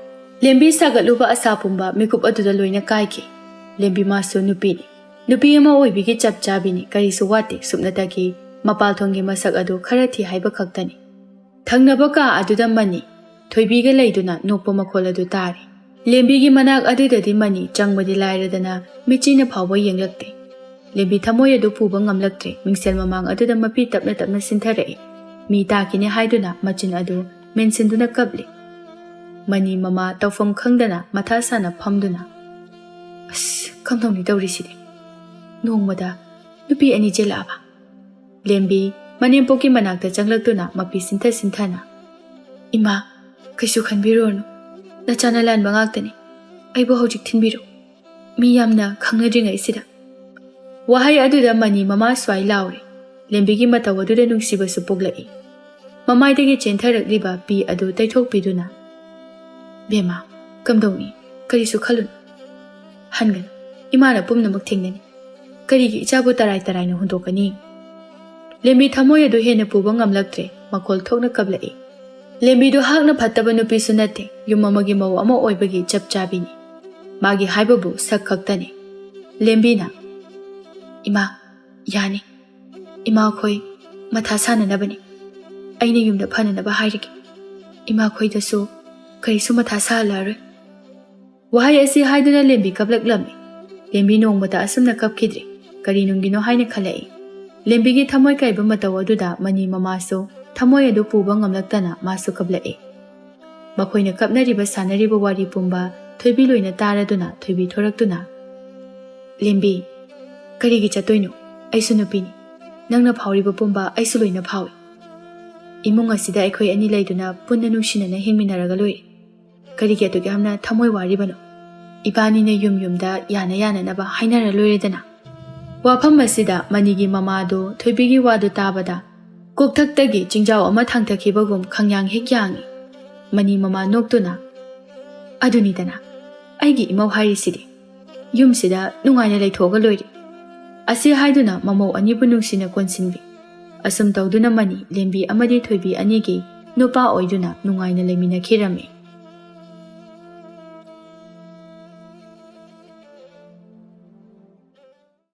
ꯂꯦꯝꯕꯤ ꯁꯥꯒꯠꯂꯨꯕ ꯑꯁꯥ ꯄꯨꯝꯕ ꯃꯤꯀꯨꯞ ꯑꯗꯨꯗ ꯂꯣꯏꯅ ꯀꯥꯏꯈꯤ꯫ ꯂꯦꯝꯕꯤ ꯃꯥꯁꯨ ꯅꯨꯄꯤꯅꯤ꯫ ꯅꯨꯄꯤ ꯑꯃ ꯑꯣꯏꯕꯤꯒꯤ ꯆꯞ ꯆꯥꯕꯤꯅꯤ, ꯀꯔꯤꯁꯨ ꯋꯥꯠꯇꯦ꯫ ꯁꯨꯞꯅꯇꯒꯤ ꯃꯄꯥꯜꯊꯣꯡꯒꯤ ꯃꯁꯛ ꯑꯗꯨ ꯈꯔ ꯊꯤ ꯍꯥꯏꯕ ꯈꯛꯇꯅꯤ꯫ ꯊꯪꯅꯕ ꯀꯥ ꯑꯗꯨꯗ ꯃꯅꯤ ꯊꯣꯏꯕꯤꯒ ꯂꯩꯗꯨꯅ ꯅꯣꯛꯄ ꯃꯈꯣꯜ ꯑꯗꯨ ꯇꯥꯔꯤ꯫ ꯂꯦꯝꯕꯤꯒꯤ ꯃꯅꯥꯛ ꯑꯗꯨꯗꯗꯤ ꯃꯅꯤ ꯆꯪꯕꯗꯤ ꯂꯥꯏꯔꯗꯅ ꯃꯤꯠꯆꯤꯅ ꯐꯥꯎꯕ ꯌꯦꯡꯂꯛꯇꯦ꯫ ꯂꯦꯝꯕꯤ ꯊꯃꯣꯏ ꯑꯗꯨ ꯄꯨꯕ ꯉꯝꯂꯛꯇ꯭ꯔꯦ꯫ ꯃꯤꯡꯁꯦꯜ ꯃꯃꯥꯡ ꯑꯗꯨꯗ ꯃꯄꯤ ꯇꯞꯅ ꯇꯞꯅ ꯆꯤꯟꯊꯔꯛꯏ꯫ ꯃꯤ ꯇꯥꯈꯤꯅꯤ ꯍꯥꯏꯗꯨꯅ ꯃꯆꯤꯟ ꯑꯗꯨ ꯃꯦꯟꯁꯤꯟꯗꯨꯅ ꯀꯞꯂꯤ꯫ ꯃꯅꯤ ꯃꯃꯥ ꯇꯧꯐꯝ ꯈꯪꯗꯅ ꯃꯊꯥ ꯁꯥꯅ ꯐꯝꯗꯨꯅ, "ꯑꯁ, ꯀꯝꯗꯧꯅꯤ ꯇꯧꯔꯤꯁꯤꯗꯤ? ꯅꯣꯡꯃꯗ ꯅꯨꯄꯤ ꯑꯅꯤ ꯆꯦꯜꯂꯛꯑꯕ?" ꯂꯦꯝꯕꯤ ꯃꯅꯦꯝꯄꯣꯛꯀꯤ ꯃꯅꯥꯛꯇ ꯆꯪꯂꯛꯇꯨꯅ ꯃꯄꯤ ꯁꯤꯟꯊ ꯁꯤꯟꯊꯅ, "ꯏꯃꯥ, ꯀꯩꯁꯨ ꯈꯟꯕꯤꯔꯨꯔꯅꯨ꯫ ꯅꯆꯥꯅ ꯂꯥꯟꯕ ꯉꯥꯛꯇꯅꯤ꯫ ꯑꯩꯕꯨ ꯍꯧꯖꯤꯛ ꯊꯤꯟꯕꯤꯔꯨ꯫ ꯃꯤ ꯌꯥꯝꯅ ꯈꯪꯅꯗ꯭ꯔꯤꯉꯩꯁꯤꯗ꯫" ꯋꯥꯍꯩ ꯑꯗꯨꯗ ꯃꯅꯤ ꯃꯃꯥ ꯁ꯭ꯋꯥꯏ ꯂꯥꯎꯔꯦ꯫ ꯂꯦꯝꯕꯤꯒꯤ ꯃꯇꯧ ꯑꯗꯨꯗ ꯅꯨꯡꯁꯤꯕꯁꯨ ꯄꯣꯛꯂꯛꯏ꯫ ꯃꯃꯥꯏꯗꯒꯤ ꯆꯦꯟꯊꯔꯛꯂꯤꯕ ꯄꯤ ꯑꯗꯨ ꯇꯩꯊꯣꯛꯄꯤꯗꯨꯅ, "ꯕꯦꯝꯃ, ꯀꯝꯗꯧꯅꯤ? ꯀꯔꯤꯁꯨ ꯈꯜꯂꯨꯅꯨ꯫ ꯍꯟꯒꯅꯨ꯫ ꯏꯃꯥꯅ ꯄꯨꯝꯅꯃꯛ ꯊꯦꯡꯅꯅꯤ꯫ ꯀꯔꯤꯒꯤ ꯏꯆꯥꯕꯨ ꯇꯔꯥꯏ ꯇꯔꯥꯏꯅ ꯍꯨꯟꯗꯣꯛꯀꯅꯤ?" ꯂꯦꯝꯕꯤ ꯊꯃꯣꯏ ꯑꯗꯨ ꯍꯦꯟꯅ ꯄꯨꯕ ꯉꯝꯂꯛꯇ꯭ꯔꯦ, ꯃꯈꯣꯜ ꯊꯣꯛꯅ ꯀꯞꯂꯛꯏ꯫ ꯂꯦꯝꯕꯤꯗꯨ ꯍꯥꯛꯅ ꯐꯠꯇꯕ ꯅꯨꯄꯤꯁꯨ ꯅꯠꯇꯦ, ꯌꯨꯝ ꯑꯃꯒꯤ ꯃꯧ ꯑꯃ ꯑꯣꯏꯕꯒꯤ ꯆꯞ ꯆꯥꯕꯤꯅꯤ꯫ ꯃꯥꯒꯤ ꯍꯥꯏꯕꯕꯨ ꯁꯛ ꯈꯛꯇꯅꯤ꯫ ꯂꯦꯝꯕꯤꯅ, "ꯏꯃꯥ, ꯌꯥꯅꯤ꯫ ꯏꯃꯥꯈꯣꯏ ꯃꯊꯥ ꯁꯥꯅꯅꯕꯅꯤ꯫ ꯑꯩꯅ ꯌꯨꯝꯗ ꯐꯅꯅꯕ ꯍꯥꯏꯔꯒꯦ꯫ ꯏꯃꯥꯈꯣꯏꯗꯁꯨ ꯀꯔꯤꯁꯨ ꯃꯊꯥ ꯁꯥꯍꯜꯂꯔꯣꯏ꯫" ꯋꯥꯍꯩ ꯑꯁꯤ ꯍꯥꯏꯗꯨꯅ ꯂꯦꯝꯕꯤ ꯀꯞꯂꯛꯂꯝꯃꯤ꯫ ꯂꯦꯝꯕꯤ ꯅꯣꯡꯃꯇ ꯑꯁꯨꯝꯅ ꯀꯞꯈꯤꯗ꯭ꯔꯤ꯫ ꯀꯔꯤ ꯅꯨꯡꯒꯤꯅꯣ ꯍꯥꯏꯅ ꯈꯜꯂꯛꯏ꯫ ꯂꯦꯝꯕꯤꯒꯤ ꯊꯃꯣꯏ ꯀꯥꯏꯕ ꯃꯇꯧ ꯑꯗꯨꯗ ꯃꯅꯤ ꯃꯃꯥꯁꯨ ꯊꯃꯣꯏ ꯑꯗꯨ ꯄꯨꯕ ꯉꯝꯂꯛꯇꯅ ꯃꯥꯁꯨ ꯀꯞꯂꯛꯏ꯫ ꯃꯈꯣꯏꯅ ꯀꯞꯅꯔꯤꯕ ꯁꯥꯟꯅꯔꯤꯕ ꯋꯥꯔꯤ ꯄꯨꯝꯕ ꯊꯣꯏꯕꯤ ꯂꯣꯏꯅ ꯇꯥꯔꯗꯨꯅ ꯊꯣꯏꯕꯤ ꯊꯣꯔꯛꯇꯨꯅ, "ꯂꯦꯝꯕꯤ, ꯀꯔꯤꯒꯤ ꯆꯠꯇꯣꯏꯅꯣ? ꯑꯩꯁꯨ ꯅꯨꯄꯤꯅꯤ꯫ ꯅꯪꯅ ꯐꯥꯎꯔꯤꯕ ꯄꯨꯝꯕ ꯑꯩꯁꯨ ꯂꯣꯏꯅ ꯐꯥꯎꯏ꯫ ꯏꯃꯨꯡ ꯑꯁꯤꯗ ꯑꯩꯈꯣꯏ ꯑꯅꯤ ꯂꯩꯗꯨꯅ ꯄꯨꯟꯅ ꯅꯨꯡꯁꯤꯅꯅ ꯍꯤꯡꯃꯤꯟꯅꯔꯒ ꯂꯣꯏꯔꯦ꯫ ꯀꯔꯤꯒꯤ ꯑꯗꯨꯛ ꯌꯥꯝꯅ ꯊꯃꯣꯏ ꯋꯥꯔꯤꯕꯅꯣ? ꯏꯕꯥꯅꯤꯅ ꯌꯨꯝ ꯌꯨꯝꯗ ꯌꯥꯅ ꯌꯥꯅꯅꯕ ꯍꯥꯏꯅꯔ ꯂꯣꯏꯔꯦꯗꯅ꯫" ꯋꯥꯐꯝ ꯑꯁꯤꯗ ꯃꯅꯤꯒꯤ ꯃꯃꯥꯗꯨ ꯊꯣꯏꯕꯤꯒꯤ ꯋꯥꯗꯨ ꯇꯥꯕꯗ ꯀꯣꯛꯊꯛꯇꯒꯤ ꯆꯤꯡꯖꯥꯎ ꯑꯃ ꯊꯥꯡꯊꯈꯤꯕꯒꯨꯝ ꯈꯪꯌꯥꯡ ꯍꯦꯛ ꯌꯥꯡꯏ꯫ ꯃꯅꯤ ꯃꯃꯥ ꯅꯣꯛꯇꯨꯅ, "ꯑꯗꯨꯅꯤꯗꯅ ꯑꯩꯒꯤ ꯏꯃꯧ ꯍꯥꯏꯔꯤꯁꯤꯗꯤ꯫ ꯌꯨꯝꯁꯤꯗ ꯅꯨꯡꯉꯥꯏꯅ ꯂꯩꯊꯣꯛꯑꯒ ꯂꯣꯏꯔꯦ꯫" ꯑꯁꯤ ꯍꯥꯏꯗꯨꯅ ꯃꯃꯧ ꯑꯅꯤꯕꯨ ꯅꯨꯡꯁꯤꯅ ꯀꯣꯟꯁꯤꯟꯕꯤ꯫ ꯑꯁꯨꯝ ꯇꯧꯗꯨꯅ ꯃꯅꯤ, ꯂꯦꯝꯕꯤ ꯑꯃꯗꯤ ꯊꯣꯏꯕꯤ ꯑꯅꯤꯒꯤ ꯅꯨꯄꯥ ꯑꯣꯏꯗꯨꯅ ꯅꯨꯡꯉꯥꯏꯅ ꯂꯩꯃꯤꯟꯅꯈꯤꯔꯝꯃꯤ꯫